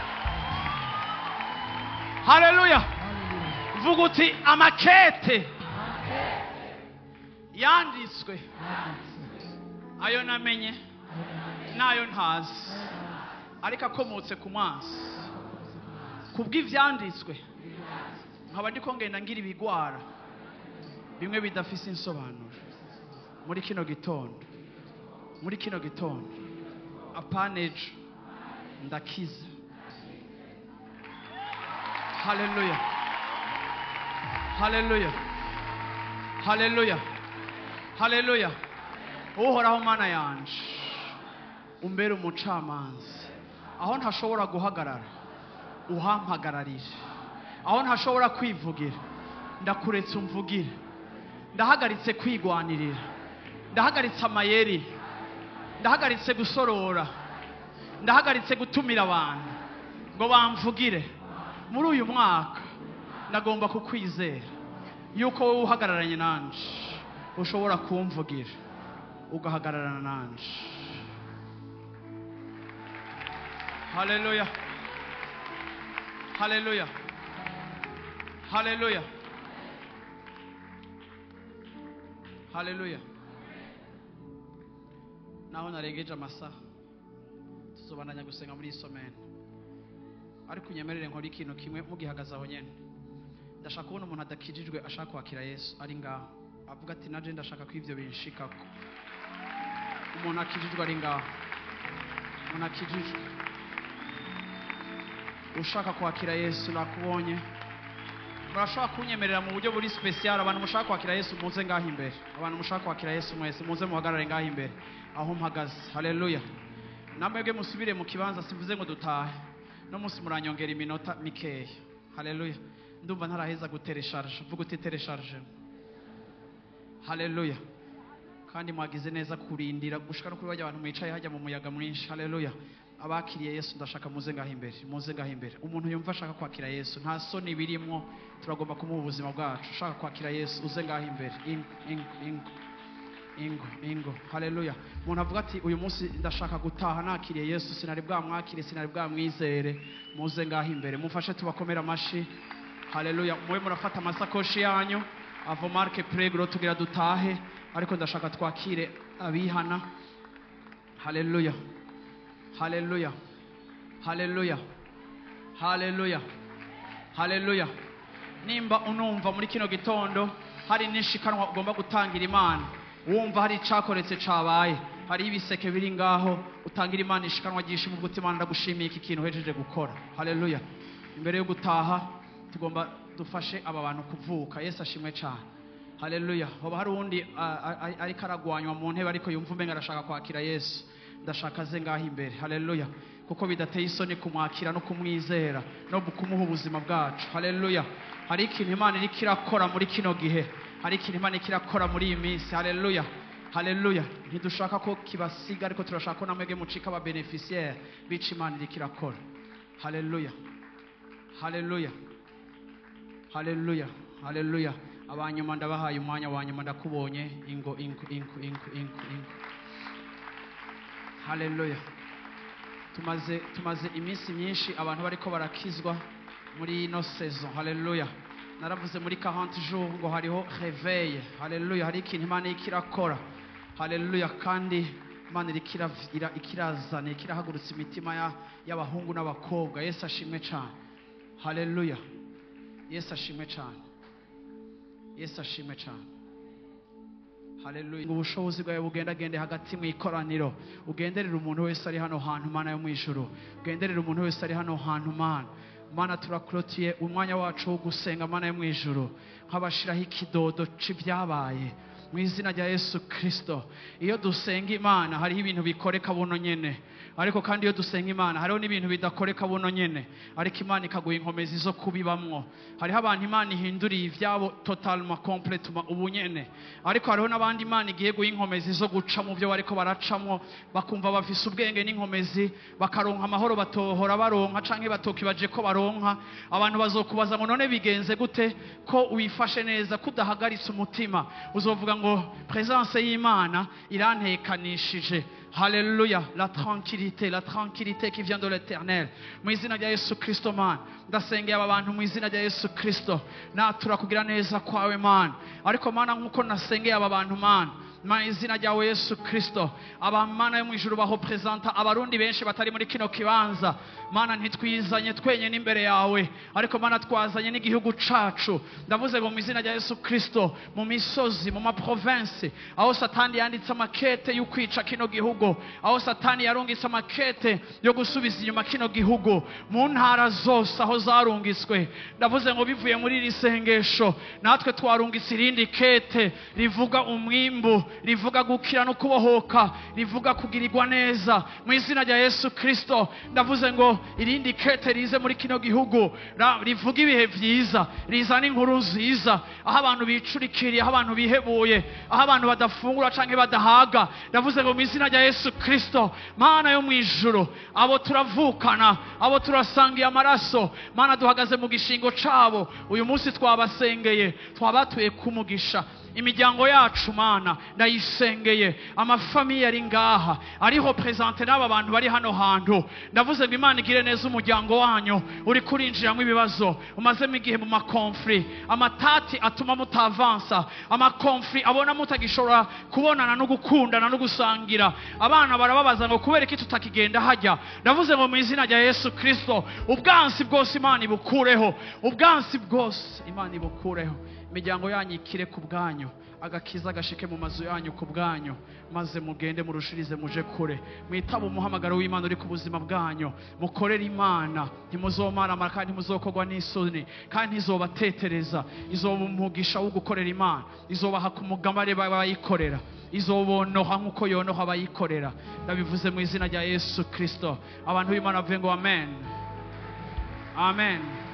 haleluya! Vuga uti: "Amakete yanditswe, ayo namenye n'ayo ntazi, ariko akomotse ku maso, kubw'ivyanditswe nkaba ndiko ngenda ngira ibigwara bimwe bidafise insobanuro muri kino gitondo, muri kino gitondo, apana ejo, ndakiza." Haleluya, haleluya, haleluya, haleluya! Uhoraho Mana yanje, umbere umucamanza. Aho ntashobora guhagarara, uhampagararire. Aho ntashobora kwivugira, ndakuretse umvugire. Ndahagaritse kwigwanirira, ndahagaritse amayeri, ndahagaritse gusorora, ndahagaritse gutumira abantu ngo bamvugire. Muri uyu mwaka ndagomba kukwizera yuko wowe uhagararanye nanje ushobora kumvugira, ugahagararana nanje. Haleluya, haleluya, haleluya, haleluya! Naho narengeje amasaha, tuzobandanya gusenga muri iyi semaine, ariko unyemerere nkora ikintu kimwe mugihagaze aho nyene. Ndashaka kubona umuntu adakijijwe ashaka kwakira Yesu ari ngaho, avuga ati: "Naje ndashaka ko ivyo binshikako." Umuntu akijijwe ari ngaho, umuntu akijijwe ushaka kwakira Yesu, nakubonye. Murashobora kunyemerera mu buryo buri spécial, abantu mushaka kwakira Yesu muze ngaho imbere. Abantu mushaka kwakira Yesu mwese muze muhagarare ngaho imbere aho mpagaze. Haleluya! Namwebwe musubire mu kibanza, sivuze ngo dutahe no munsi, muranyongera iminota mikeya. Haleluya! Ndumva ntaraheza guteresharge. Vuga uti: "Télécharge." Haleluya! Kandi mwagize neza kurindira gushika no kuri bajya abantu mwicaye hajya mu muyaga mwinshi. Haleluya! Abakiriye Yesu, ndashaka muze ngaho imbere, muze ngaho imbere. Umuntu yumva ashaka kwakira Yesu, nta soni birimwo, turagomba kumuha ubuzima bwacu. Ushaka kwakira Yesu, uze ngaho imbere. Ingo, ingo, ingo, ingo, ingo! Haleluya! Umuntu avuga ati: "Uyu munsi ndashaka gutaha nakiriye Yesu, sinari bwamwakire, sinari bwamwizere," muze ngaho imbere, mumfashe tubakomere amashi. Haleluya! Mube murafata amasakoshi yanyu avo marke pregro, tugira dutahe, ariko ndashaka twakire abihana. Haleluya, haleluya, haleluya, haleluya, haleluya! Nimba unumva muri kino gitondo hari n'ishikanwa ugomba gutangira Imana, wumva hari icakoretse cabaye, hari ibiseke biri ngaho, utangira Imana ishikanwa ryishima, uvuga uti: "Imana, ndagushimiye iki kintu uhejeje gukora." Haleluya! Imbere yo gutaha tugomba dufashe aba bantu kuvuka. Yesu ashimwe cyane! Haleluya! Hoba hari uwundi ariko aragwanywa mu ntebe, ariko yumva umenga arashaka kwakira Yesu? Ndashaka aze ngaho imbere. Haleluya! Kuko bidateye isoni kumwakira no kumwizera no kumuha ubuzima bwacu. Haleluya! Hari ikintu Imana iriko irakora muri kino gihe, hari ikintu Imana iriko irakora muri iyi minsi. Haleluya, haleluya! Ntidushaka ko kibasiga, ariko turashaka ko namwebwe mucika aba bénéficiaires b'ico Imana iriko irakora. Haleluya, haleluya, haleluya, haleluya! Abanyuma, ndabahaye umwanya wa nyuma. Ndakubonye. Ingo, ingo, ingo, ingo, ingo, ingo! Haleluya. Tumaze iminsi myinshi abantu bariko barakizwa muri ino saison. Haleluya. Naravuze muri 40 jours ngo hariho réveil. Haleluya. Hari ikintu Imana iriko irakora. Haleluya. Kandi Imana iriko ikirazana, ikirahagurutsa imitima y'abahungu n'abakobwa. Yesu ashimwe cyane. Haleluya. Yesu ashimwe cyane. Yesu ashimwe cyane. Haleluya. Ubushobozi bwawe bugendagende hagati mu ikoraniro. Ugenderera umuntu wese ari hano hantu, Mana yo mu ijuru. Ugenderera umuntu wese ari hano hantu, Mana. Mana, turakurotiye umwanya wacu wo gusenga, Mana yo mu ijuru. Nk'abashiraho ikidodo c'ibyabaye. Mu izina rya Yesu Kristo. Iyo dusenga Imana hariho ibintu bikoreka buno nyene. Ariko kandi iyo dusenga Imana hariho n'ibintu bidakoreka buno nyene. Ariko Imana ikaguha inkomezi zo kubibamwo. Hariho abantu Imana ihinduriye ivyabo totalement, complètement ubu nyene. Ariko hariho n'abandi Imana igiye guha inkomezi zo guca mu byo bariko baracamwo, bakumva bafise ubwenge n'inkomezi, bakaronka amahoro batohora baronka canke batokibaje ko baronka. Abantu bazokubaza ngo none bigenze gute ko wifashe neza, kudahagaritse umutima? Uzovuga ngo présence y'Imana irantekanishije. Haleluya. La tranquillité, la tranquillité qui vient de l'Éternel. Mu izina rya Yesu Kristo, Mana, ndasengeye aba bantu mu izina rya Yesu Kristo. Natura kugira neza kwawe, Mana. Ariko Mana, nkuko nasengeye aba bantu, Mana, mu izina ryawe Yesu Kristo, aba Mana yo mu ijuru bahopresenta abarundi benshi batari muri kino kibanza. Mana, ntitwizanye twenyine imbere yawe, ariko Mana, twazanye n'igihugu cacu. Ndavuze ngo mu izina rya Yesu Kristo, mu misozi, mu maprovinsi aho Satani yanditse amakete yo kwica kino gihugu, aho Satani yarungitse amakete yo gusubiza inyuma kino gihugu, mu ntara zose aho zarungitswe, ndavuze ngo bivuye muri iri sengesho, natwe twarungitse irindi kete rivuga umwimbu, rivuga gukira no kubohoka, rivuga kugirirwa neza. Mu izina rya Yesu Kristo, ndavuze ngo irindi kete rize muri kino gihugu, rivuga ibihe vyiza, rizana inkuru nziza, aho abantu bicurikiriye, aho abantu bihebuye, aho abantu badafungura canke badahaga. Ndavuze ngo mu izina rya Yesu Kristo, Mana yo mu ijuru, abo turavukana, abo turasangiye amaraso, Mana, duhagaze mu gishingo cabo. Uyu munsi twabasengeye, twabatuye kumugisha. Imiryango yacu, Mana, ndayisengeye. Amafamiye ari ngaha ariho présente n'aba bantu bari hano hantu, ndavuze ngo Imana igire neza umuryango wanyu uri kurinjiramo ibibazo, umazemo igihe mu ma conflits, amatati atuma mutavansa, ama conflits abona mutagishobora kubonana no gukundana no gusangira. Abana barababaza ngo kubera iki tutakigenda hajya. Ndavuze ngo mu izina rya Yesu Kristo, ubwansi bwose Imana ibukureho, ubwansi bwose Imana ibukureho. Imiryango yanyu ikire ku bwanyu, agakiza gashike mu mazu yanyu ku bwanyu, maze mugende murushirize muje kure, mwitaba umuhamagaro w'Imana uri ku buzima bwanyu, mukorere Imana, ntimuzomaramara kandi ntimuzokorwa n'isoni, kandi ntizobatetereza. Izoba umugisha wo gukorera Imana, izobaha ku mugabane bayikorera, izobonoha nk'uko yonoha abayikorera. Ndabivuze mu izina rya Yesu Kristo. Abantu b'Imana bavuge ngo amen, amen.